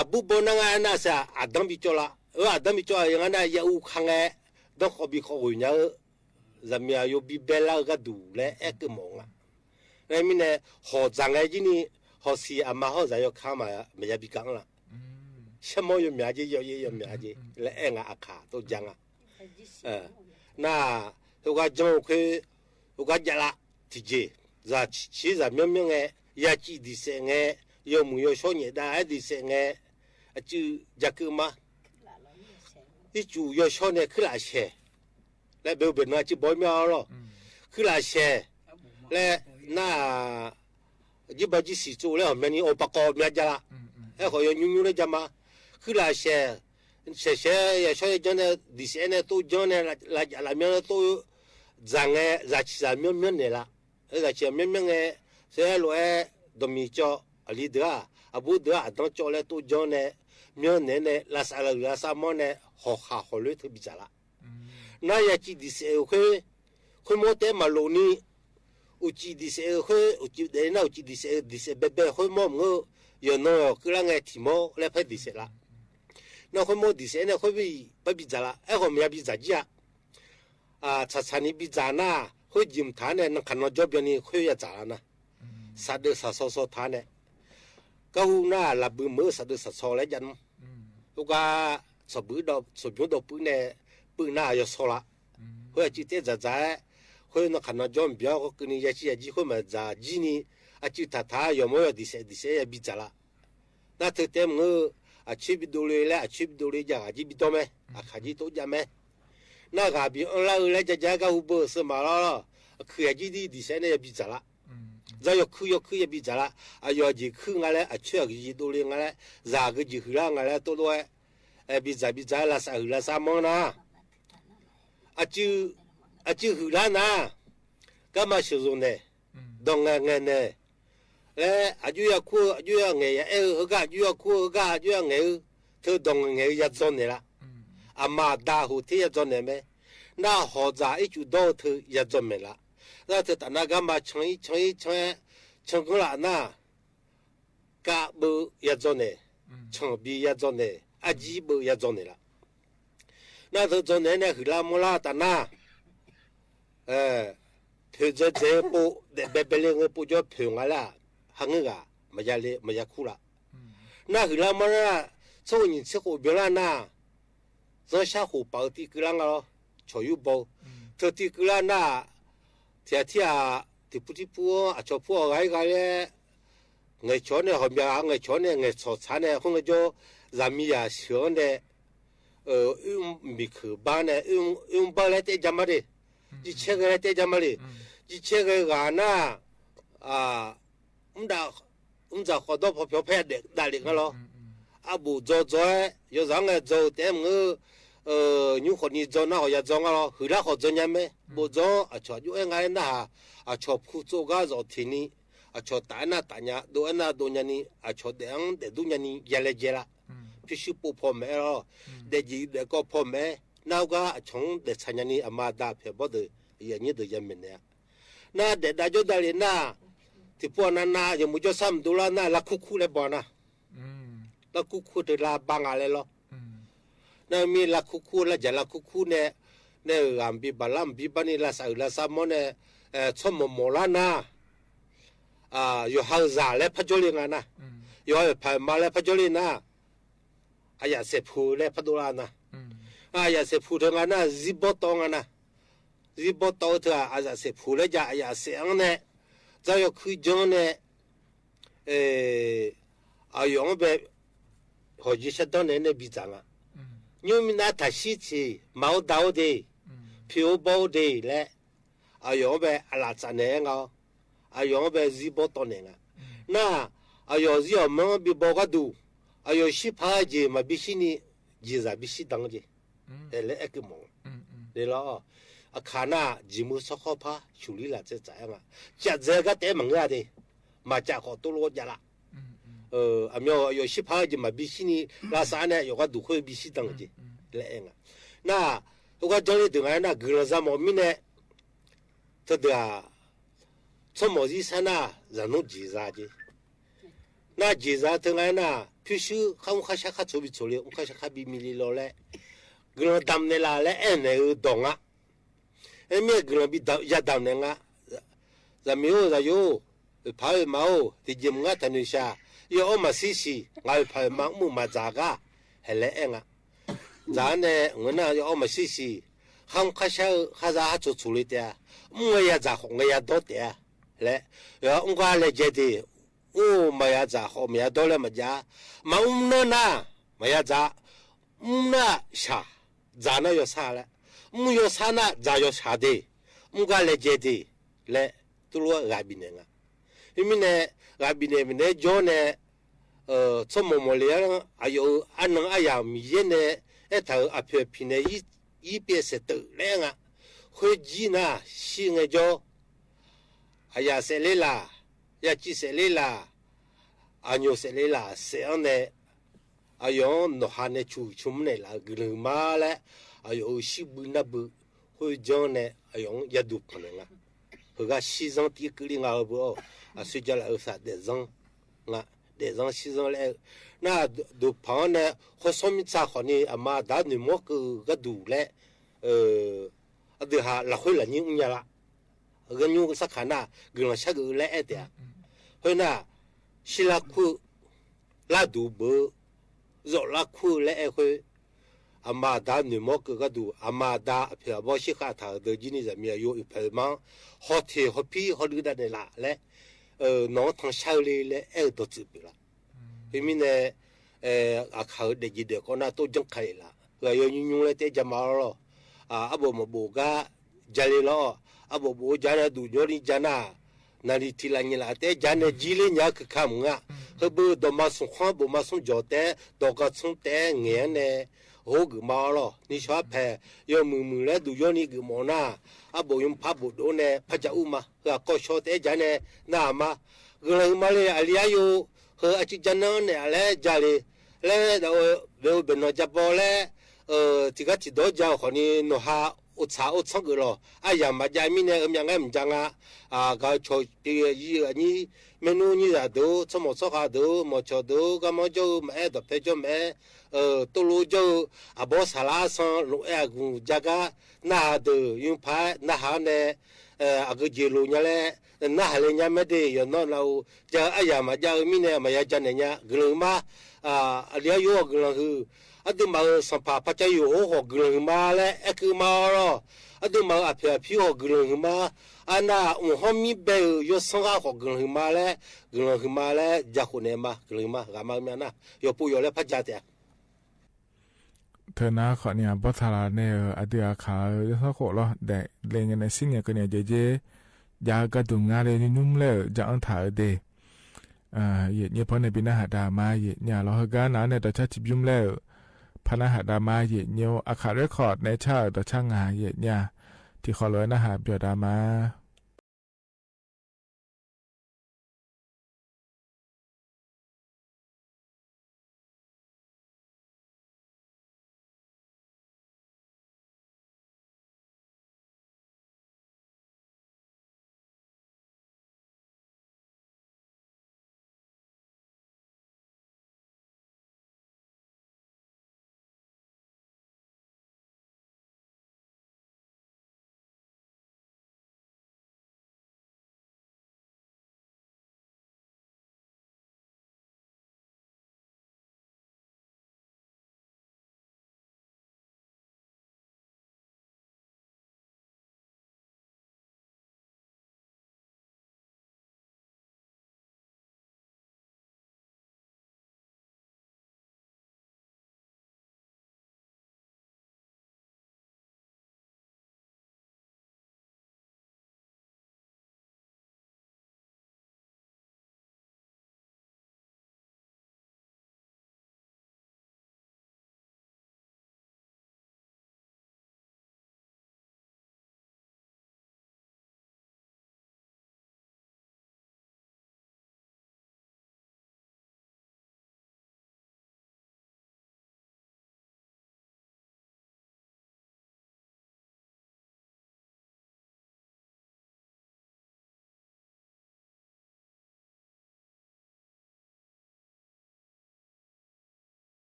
aqbur bawrnar nga aernar saq aqdanr bicawv la. Aqdanr bicawv-aq nga nar, ya uv ka ngae, danrkhawf bikhawf ghoeq nya-eu, zaqmiq aqyawf bibae lar-eu gharduq laer aerkeuv mawf nga. Aermirnae, hawq dzaq ngae jir ni, hawq siq aqma hawr zaq yawkaq-anr maqya bi gaq-anr la. Sharmawr yawmyaq jer, yawyaer yawmyaq jer laer aer nga, aqkaq tov ja nga. Nar, heugar janr-eu khoer, heugar javlav tiqjeq, zaq ciq ciq zaq myanr myanr ngae, yaciv diqsaef ngae, yawmuiq yawshawr nyaef dav-aer diqsaef ngae, aqcuiv jakeuv ma. Ircuf yawshawr nae kuirlaf shaeq laer bae-eu baeqnan aqcuiv baw-ir mya-awr lawr. Kuirlaf shaeq laer nar, jirbaq jirsiq tsov laer ghawqmyani awq paqkawv mya ja la. Aerkhawf yawnymr nymr laer ja ma. Kuirlaf shaeq, shaeq shaeq yashawr yajanr nae diqsaef-aer nae tov janr nae, lavjaf lavmyanr nae tov dzaq ngae, zaq ciq zaq myanr myanr naeq la. Aer zaq ciq zaq myanr myanr ngae, saer lof-aer dawqmiq cawv, aqli deuq-aq aqbur deuq-aq aqdanr cawv laer tov janr nae, myanr naeq-aer nae lavsav lavhuiq lavsav manr nae hawqkhaq hawqloer teu bidzaq la. Nar yaciv diqsaef-euq khoer, khoermawr taef-aer maqlof ni, uqcif diqsaef-eu khoer, uqcif daef nar uqcif diqsaef-eu diqsaef baebae khoermawr maqngeur-eu, yawqnan yawq keuvlar ngae tiq mawr laer paer diqsaef la. Nar khoermawr diqsaef-aer nae khoer bi par bidzaq la. Aerkhawf maqya bidzaq jir-a. Tsaqtsaq ni bidzaq nar, khoer jeq mqtaq-anr nae nankaq nanjawr byanni khoer yadzaq la nar, saqdeuv saqsaw saw taq-anr nae, garhu nar laqbui meuq-eu saqdeuv saqsaw laer jav nmr. Khoergar tsawqbymr dawv puiv nae, puiv nar yawsaw la. Khoer aqcuiv taef dzaqdzaq-aer, khoer nankaq nanjawr mqbyan-awr keuvni yaciv yaqjir khoer maqdzaq jir ni, aqcuiv taqtaq-aer yawqmawr yawdiq saef diq saef-aer yabi dzaq la. Nar teu taef maqngeur-eu, aqcoer bi dovle laer aqcoer bi dovle jav ghaq jir bi dawr mae, aqkaq jir tov jav mae. Nar ghaq bi anrlar-eu laer jav jav-aer garhu beu-euq seumaq lawr, aqkuiq yaqjir dir diq saef nae yabi dzaq la. Dzaq yawkuir yawkuir yabi dzaq la. Aqyawf aqjeq kuir nga laer, aqcoer aqgeujeq dovle nga laer, zaq aqgeujeq huiqlar nga laer tov lof-aer, bidzaq bidzaq-aer lavsav huiq lavsav manr nar, aqcuiv huiqlar nar, garma sheuqzanq naeq, dawq ngaeq ngaeq naeq laer, aqjox ya kur-eu aqjox ya ngaeq ya aer-eu, heugar aqjox ya kur-eu heugar aqjox ya ngaeq-eu, teu dawq ngaeq ngaeq-eu ya dzaw naeq la. Aqma aqda hoq ter ya dzaw naeq mae. Nar hawqdzaq ircuf dawr-eu teu ya dzaw maeq la. Nar teu taf nar garma can-ir can-ir can-aer, canganr laf nar, kav beuv ya dzaw naeq, canqbi ya dzaw naeq, arjir beuv ya dzaw naeq la. Nar deuq dzaw naeq-aer nae huiqlar mawrlar taf nar, poeq dzae dzae-eu pov daef baebae le ngae pov jawr poeq nga laer-aq, ha ngeur ghaq maqya le maqya kur la. Nar huiqlar mawrlar, tsawrhaq nyiq tser khof byanlar nar, zanrshar khof paf-eu tiv keuvlar nga lawr, cawq yur baw-eu. Teu tiv keuvlar nar-aq, tiq ghaq tir ghaq tiq pur tir pur-anr aqcawq pur-awq ghaq-ir ghaq laer, ngaeqcawq-anr nae hawqmya ghaq ngaeqcawq-anr nae ngaeqcawq tsaq nae khoerngae jawr, zaqmiqzaq sheuq-anr nae oermr miqkeuq bar nae oermr bar laer taef ja ma le. Jircaer ghae laer taef ja ma le. Jircaer ghae ghaq nar, mr mrdzaq khawf dawr paw pyawq paer ya daef davlef nga lawr. Arbof dzaw dzaw-aer yawzaq-anr ngae dzaw-eu taef-aer maqngeur, nymr khawf ni dzaw nar khawf ya dzaw nga lawr, huiqlar khawf dzaw nya mae. Bof dzaw-anr aqcawq aqjox-aer nga-aer narhaq, aqcawq pu tsov gar zawf tiq ni, aqcawq taf-aer nar taf nya, dov-aer nar dov nya ni, aqcawq daef-anr daefdur nya ni ya laejae la. Pyurshuir pov paw maeq-aer lawr, daefjeq daefkawv paw maeq-aer nar, heugar aqcawq-anr daeftsaq nya ni aqma aqda aqpoeq aqbawr deuq aqyuif aqnyir deuq ya maeqnaeq-a. Nar daef dav jawr davlef nar, tiqpov aqnav nav yawmuiq jawrsar maqdov lar nar, lavkur kur laer baw nar, lavkur kur teu lavbav nga laer lawr. Nar mir lavkur kur lavjaq lavkur kur nae, nae-euq ghaq maqbi baqlar maqbi bar ni lavsav uiq lavsav mawr nae, tsawrmawq mawq lar nar, yawqha-euq zaq laer parjawr le nga nar, yawqha-euq paq-euq ma laer parjawr le nar, aqyaf saeqpuq laer pardov lar nar, aqyaf saeqpuq teu nga nar zirbawr tawv nga nar, zirbawr tawv-eu teu-aq aqyaf saeqpuq laer jav aqyaf saef-anr nae, dzar yawkuir janr nae, aqyawf-anr bae hawqjeq shardanr nae nae bidzaq nga. Nymr mirnav taqshir tiq maq-or da-or de, poeq-or bawr-or de laer, aqyawf-anr bae aqlaf tsaf naeq-aer nga-awr, aqyawf-anr bae zirbawr tawv naeq nga. Nar, aqyawf zir aqmanr-anr bi baw gharduq, aqyawf shirpaq-eu jeq maqbi shir ni, jeqzaq bi shir dan-eu jeq laer aer keuv mawf nga. Aqkaq nar, jeqmeuq sawrkhawr par shuqlir laf tsaev tsaf-aer nga. Cavdzae gar taef-aer maqngeur-a de, maqcav khawf tov lof-aer jav la. Aqmyan aqyawf shirpaq-eu jeq maqbi shir ni, lavsav nae aqyawf gharduq khoer bi shir dan-eu jeq laer aer nga. Nar, heugar janrler deuq nga aer nar, guiqlanq za mawf mirnae, teudeuq-aq, tsawrmawq zir sar nar, zaqnmr jeqza jeq. Nar jeqza teu nga aer nar, pyurshuir khar mr khar shar khar tsoq bi tsoq le, mr khar shar khar bi mi le law laer, guiqlanq damq naeqlaf laer aernaeq-eu dawq nga. Aer mir-aer guiqlanq bi yadamq naeq nga. Zaqmiq-or, zaqyo-or, oeqpaq-aer oeqma-or, tiqjeq mq ngar taqnoeq shaq, ir-awr maqshir siq, ngaq oeqpaq oeqma mr-eu maqdzaq gar, haeq laer aer nga. Dzaq-anr nae ngeur nar, ir-awr maqshir siq, khar mr khar shar-eu khar za khar tsoq tsoq le taef-a, mr ngae yadzaq khawf ngae yadawr taef-a laer, yawqha mr gar laejae de, mr-eu maqya dzaq khawf maqya dawr laer maqjav-a. Maqmr nar nar, maqya dzaq, mr nar shaq, dzaq nar yawshar laer, mr yawshar nar dzaq yawshaq de, mr gar laejae de laer, tuvlof-aer ghaq bifnaeq nga. Khoermirnae, ghaq bifnaeq bifnaeq-aer jawr nae, tsawrmawq mawqle-anr aqyawf-euq arnan aryamq Miqyaer nae aertaq-euq aqpoeq aqpiq nae ir pyaev saeq teuv laer aer nga. Khoerjir nar shir ngaejawr, aqyaf saefler laq, yaciv saefler laq, aqnyoq saefler laq saef-anr nae, aqyawf-anr nawqha nae cuq cmr naeqlaf-euq guiqlanq huiqma laer, aqyawf-euq shir bui nar bui khoerjanr nae aqyawf-anr yaduq panq naeq nga. Heugar shirzanr tiv keuvle nga-eu beu-awr, aqsur jalaf-euq saq daefzanr nga, daefzanr shirzanr laer aer-eu. Nar, duqpanq-anr nae hawsanr mirtsa khawfni aqma aqda noeqmawr keuv-eu gharduq laer, aqdui ha lafkhoer lafnyir mrnya la. Ghanymr sarkaq nar, guiqlanq shargeuf-eu laer aer taef-a. Khoernar, shirlar kur-eu larduq beu-eu, zawflar kur-eu laer aer khoer, aqma aqda noeqmawr keuv gharduq, aqma aqda aqpoeq aqbawr shirkhav taq-euq deuq jir ni zaqmiq aqyawf oeqpaq oeqma-anr hawteq hawpir hawluiv davnaeq laf laer, nawq-anr tanqshar-eu le laer aer-eu dawqtsuif pyeuflar. Khoermirnae, aqkaq-euq daefjeq daefkawv nar tov janr ka-eq laf. Ghaq yaw nymr nymr laer taef-aer ja ma lawr. Arbof maqbof gar ja le lawr. Arbof bof-eu ja nae duq jawr ni ja nar, naqliq tiq laf nyiq laf taef-aer ja nae jir ler nya-eu keuka mq nga. Heubeu dawqma smq khanr bofma smr jawq taef-aer dawq gar tsanr taef-aer ngaeq-anr nae, hawr geufma-awr lawq. Nishawr arpaeq yawmuiq muiq laer duq yawrni geufmawf nar, arbof nymrpar bof dov nae par ja ur ma. Heu-aq kawv shaw taef-aer ja nae narhaq ma. Guiqlanq huiqma le, aqli aryo heu aqcuiv ja nanr naeq-aq laer ja le laer, bae-eu baeqnanq ja baw laer, tiqgar tiqdawr ja-euq khawfni nawqha ovtsaq ovtsanr geuf lawq. Aryamq maqjav mirnae heumyav ngar mqja nga. Gaq-eu cawq pyeuf-eu zir-eu aqnyir, maernmr nyirzaq deuq-or, tsawrmawq tsawrkhav deuq-or, mawqcawq deuq-or, garmanr jawr-eu maqaer, dawqpae jawr maqaer, tovlof jawr-eu aqbawr saqlar arsan lof-aer aqgmq ja gar, narhaq deuq nymrpar-aer narhaq-awr nae, aqgeu jeq loq nya laer narhaq le nya mae de. Yawqnan navluf ja-eu aryamq maqjav-eu mirnae maqya ja naeq nya. Guiqlanq huiqma. Aqli aryo-awq guiqlanq huiq. Aqduimaf-euq sanqpaq Paqcav Yawqhawr khawf guiqlanq huiqma laer aerkeuv ma-awr lawq. Aqduimaf-euq aqpoeq aqpir khawf guiqlanq huiqma. Arnav mqhanr mir bae-euq yawsanr ghaq khawf guiqlanq huiqma laer, guiqlanq huiqma laer jakhof naeq ma. Guiqlanq huiqma. Ghaqma-eu myav nar yawqpov yawq laer par ja taef-a. Teunar khawfni aqbawr saqlaq nae-euq aqdui aqkaq-eu yawsanr khof lawr daefle ngae nae shir ngae keuvni aqjeq jer jav-eu gharduq ngar le nymr laer-euq ja-anr taq-eu de. Yaeq nyaer paw nae bi narhaq dav ma. Yaeq nya lawr heugar nav-anr nae dawqcar tiqbymr laer-euq par narhaq dav ma. Yaeq nyaer-or, aqkaq record nae car-euq dawqcar ngaq yaeq nya tiqkhawf lof-aer narhaq byawq dav ma.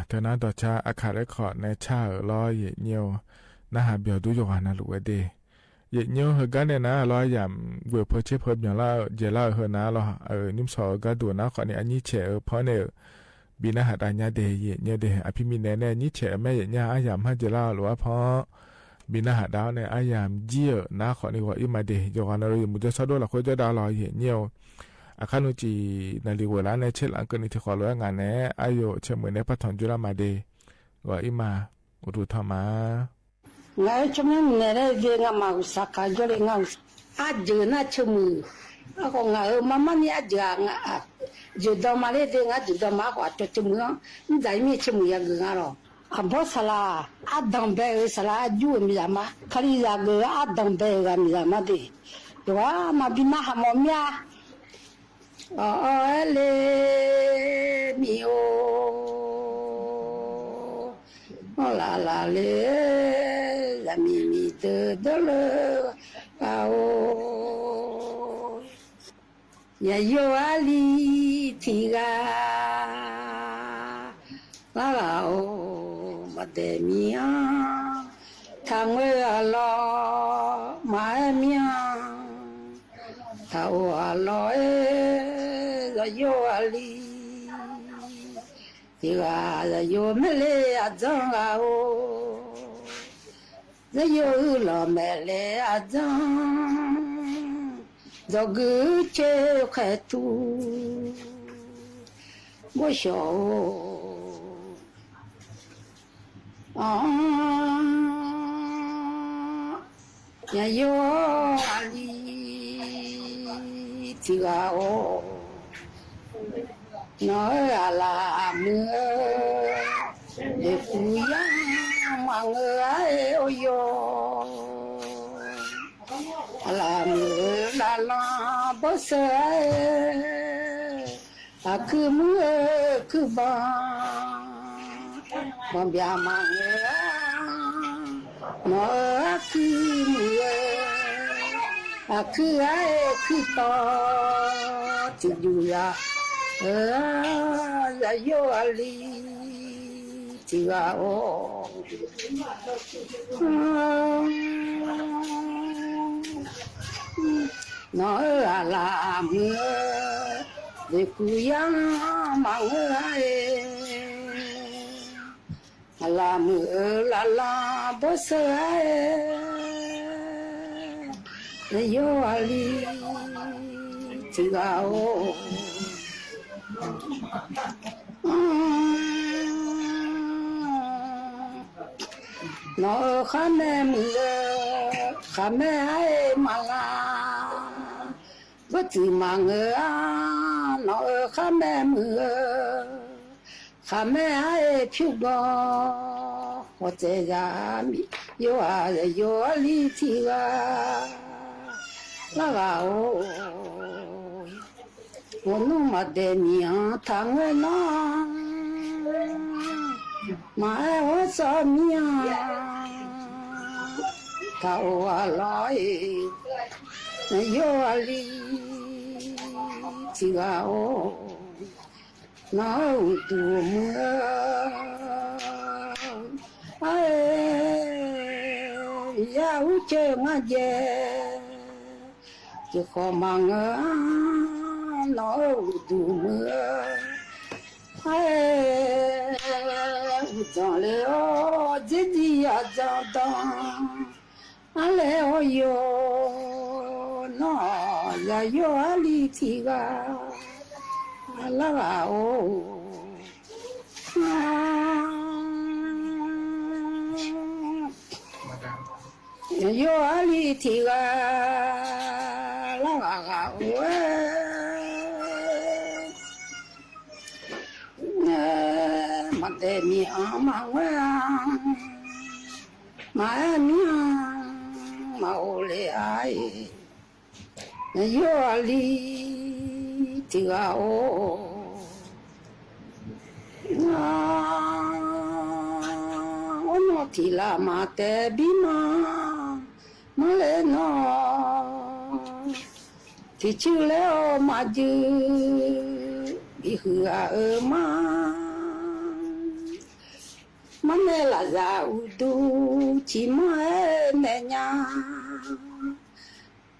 Teunar dawqcar Aqkaq Record nae car-euq lawr, yaeqnyir-eu narhaq byawq dur yawqghaq navluf-aer de. Yaeqnyir-eu heugar nae nar lawr, aryamq ghoeq peu tser peu byanlar-eu dzaeqlar-euq heu nar lawr, nymrshawq-eu gharduq nar khawfni aqnyir caeq-eu panr nae-euq bi narhaq dav nya de. Yaeqnyir de, aqpir mirnae nae nyir caeq-eu mae, yaeqnyir aryamq har dzaeqlar-eu lof-aer panr bi narhaq dav-awr nae aryamq jir-euq nar khawfni ghawq-ir ma de. Yawqghaq navluf yawmuiq jawrshawr dov lafkhoer jawrdav lawr, yaeqnyir-eu Aqkaq nuijeq naqliq ghoeq lar nae tser laf-anr keuvni tiqkhawf lof-aer ngaq naeq-aer aqyawf caermuiq nae partanq joerlar ma de. Ghawq-ir ma. Uqduq tanq ma. Ngaq-euq tsawrmyanr naeq laer ve ngamaf uqsaq kaq jawrle nga. Arjeuq nar ceuqmuiq. Aerkhawf ngaq-euq mar mar ni arjeuq-aq, jeuqdan ma ler de, ngar jeuqdan ma. Aerkhawf aqcawq ceuqmuiq-anr mrdzaq-ir mir ceuqmuiq yageuf nga lawq. Aqbawr saqlaq ardanq bae-euq saqlaq arjur-euq miqzaq ma. Kalizaq geuf-eu ardanq bae-euq ghaq miqzaq ma de. Yawqghaq maqbi narhaq mawf mir-a. Awq-awq aer le miq-or, awr laf laf le, zaqmiq miqdeuq dawrleu ghaq-or, yaqyo arli tiq ghaq lar ghaq-or, maqdaeq miq-anr taqngoer ghaq lawr, maqaer mir-anr taq-or ghaq lawr-aer, zaqyo arli tiq ghaq, zaqyo maeqle aqdzanr ghaq-or, zaqyo uirlawq maeqle aqdzanr, dzawqguir coer khaeqtuq, bawrshawq-or, yaqyo arli tiq ghaq-or, nawq-euq aqlaf muiq-eu leqkuv yar maqngeur-a-aer, or yawr, aqlaf muiq-eu laflanr bawrseu-aer, aqkuir muir-eu kuir banq, banqbyaq maqngeur-a, nawq-euq aqkuir muiq-eu aqkuir-aer kuirtawv tiqjuq ya-eu, zaqyo arli tiq ghaq-or, nawq-euq aqlaf muiq-eu leqkuv yar maqngeur-a-aer, aqlaf muiq-eu laflanr bawrseu-aer, yawr arli tiq ghaq-or, nawq-euq khar mae muiq-eu khaqmae-aer maqlar, bawrtsuif maqngeur-a, nawq-euq khar mae muiq-eu khaqmae-aer pyur gawr, hawtsaeq zaq miq yawr-aq, zaqyo arli tiq ghaq lar ghaq-or, ghawqnmr maqdaeq miq-anr taqngoer nawr, maqaer hawr sawr mir-anr taq-or ghaq lawr-aer, yawr arli tiq ghaq-or, nawq-euq uqduq muiq-eu, aer, yar urcoer ngar jae, tiqkhawf maqngeur-a, nawq-euq uqduq muiq-eu, aer, uqdzanq le-awr dzer dir yadzan dan, arlae hawr yawr, nawr-aq zaqyo arli tiq ghaq lar ghaq-or, zaqyo arli tiq ghaq lar ghaq ghaq-or-aer, maqdaeq miq-anr maqngoer-a, maqaer mir-anr maqghov le-a-aer, yawr arli tiq ghaq-or, nawr tiq laf maqtaef bir ma, marle nawr tiqcuir laer-awr maqjuir bihuiq ghaq-euq ma. Marnae lafzaq uqduq ciqmanr-aer naeq nya.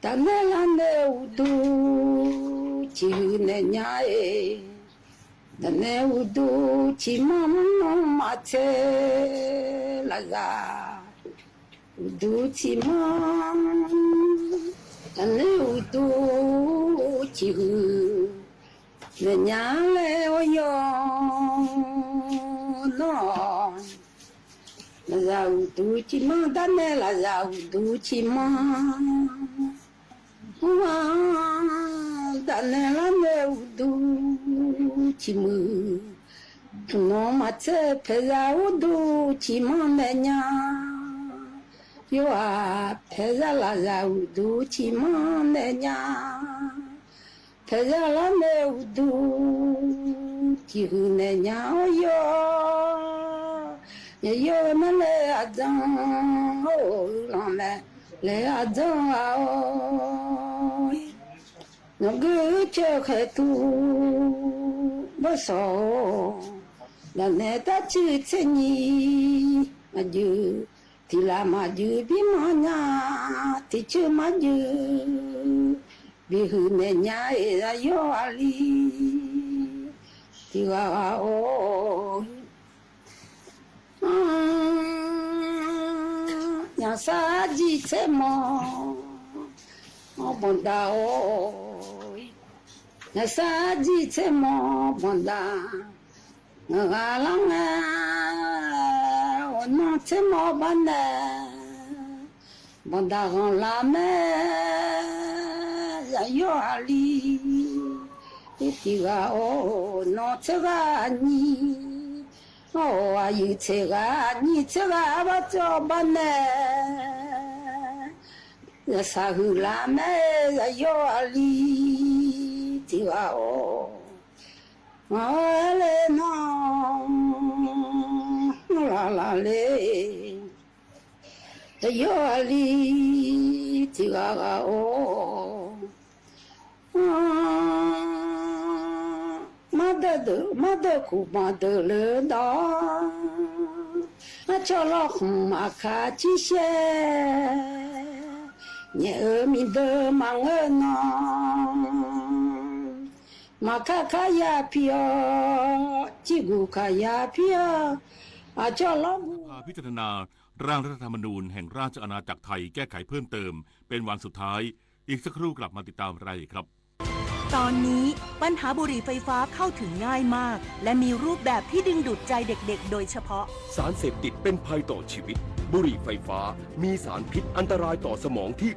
Tafnaeq larnae uqduq ciqhuiq naeq nya-eq. Tafnaeq uqduq ciqmanr maqtser lafzaq uqduq ciqmanr. Tafnaeq uqduq ciqhuiq naeq nya laer awr yawq nawr-awq. Lafzaq uqduq ciqmanr darnae lafzaq uqduq ciqmanr. Mr-a, tafnaeq larnae uqduq ciqmuiq. Tmqnawv maqtser paeqzaq uqduq ciqmanr naeq nya. Yawqghaq paeqzaq lafzaq uqduq ciqmanr naeq nya. Paeqzaq larnae uqduq ciqhuiq naeq nya-awr yawq. Yawq-eu nar laer aqdzan-or, uiqlanq mae laer aqdzan ghaq-awr. Nawqgeu uicuiv khaeqtmq bawrsawq-or, lafnaeq tarcuiv tser nyiq maqjuif, tiq laf maqjuif bir manr nya, tiq cuiv maqjuif bihuiq naeq nya-eq, zaqyo aqli tiq ghaq ghaq-or. Naqsar arjir tser mawq-awr banqdaq-or, naqsar arjir tser mawq-awr banqdaq, ngaq ghaq lar ngae, awqnan tser mawq-awr bar nae, banqdaq ghanqlar mae, zaqyo aqli tiq ghaq-or, nawq tser ghaq aqnyir, awq aqyuif tser ghaq aqnyir tser ghaq arbar tsawv bar nae, zaqsaq huiqlar mae, zaqyo aqli tiq ghaq-or. Ngaq-awr aer le nawr, nawr laf laf le, zaqyo aqli tiq ghaq ghaq-or. Mardeuv deuq, mardeuv kuqbanq deuq le dawq, arcawv lawrkhmq aqkaq cirsaer, nyaef-euq miqdeuv maqngeur nan, maqkar kar ya pi-awr, cirguq kaq ya pi-awr, aqcawv lawrbuq สภาพิจารณา ร่างรัฐธรรมนูญแห่งราชอาณาจักรไทยแก้ไขเพิ่มเติม เป็นวันสุดท้าย อีกสักครู่กลับมาติดตามรายละเอียดครับ ตอนนี้ปัญหาบุหรี่ไฟฟ้าเข้าถึงง่ายมาก และมีรูปแบบที่ดึงดูดใจเด็กๆโดยเฉพาะ สารเสพติดเป็นภัยต่อชีวิต บุหรี่ไฟฟ้ามีสารพิษอันตรายต่อสมองที่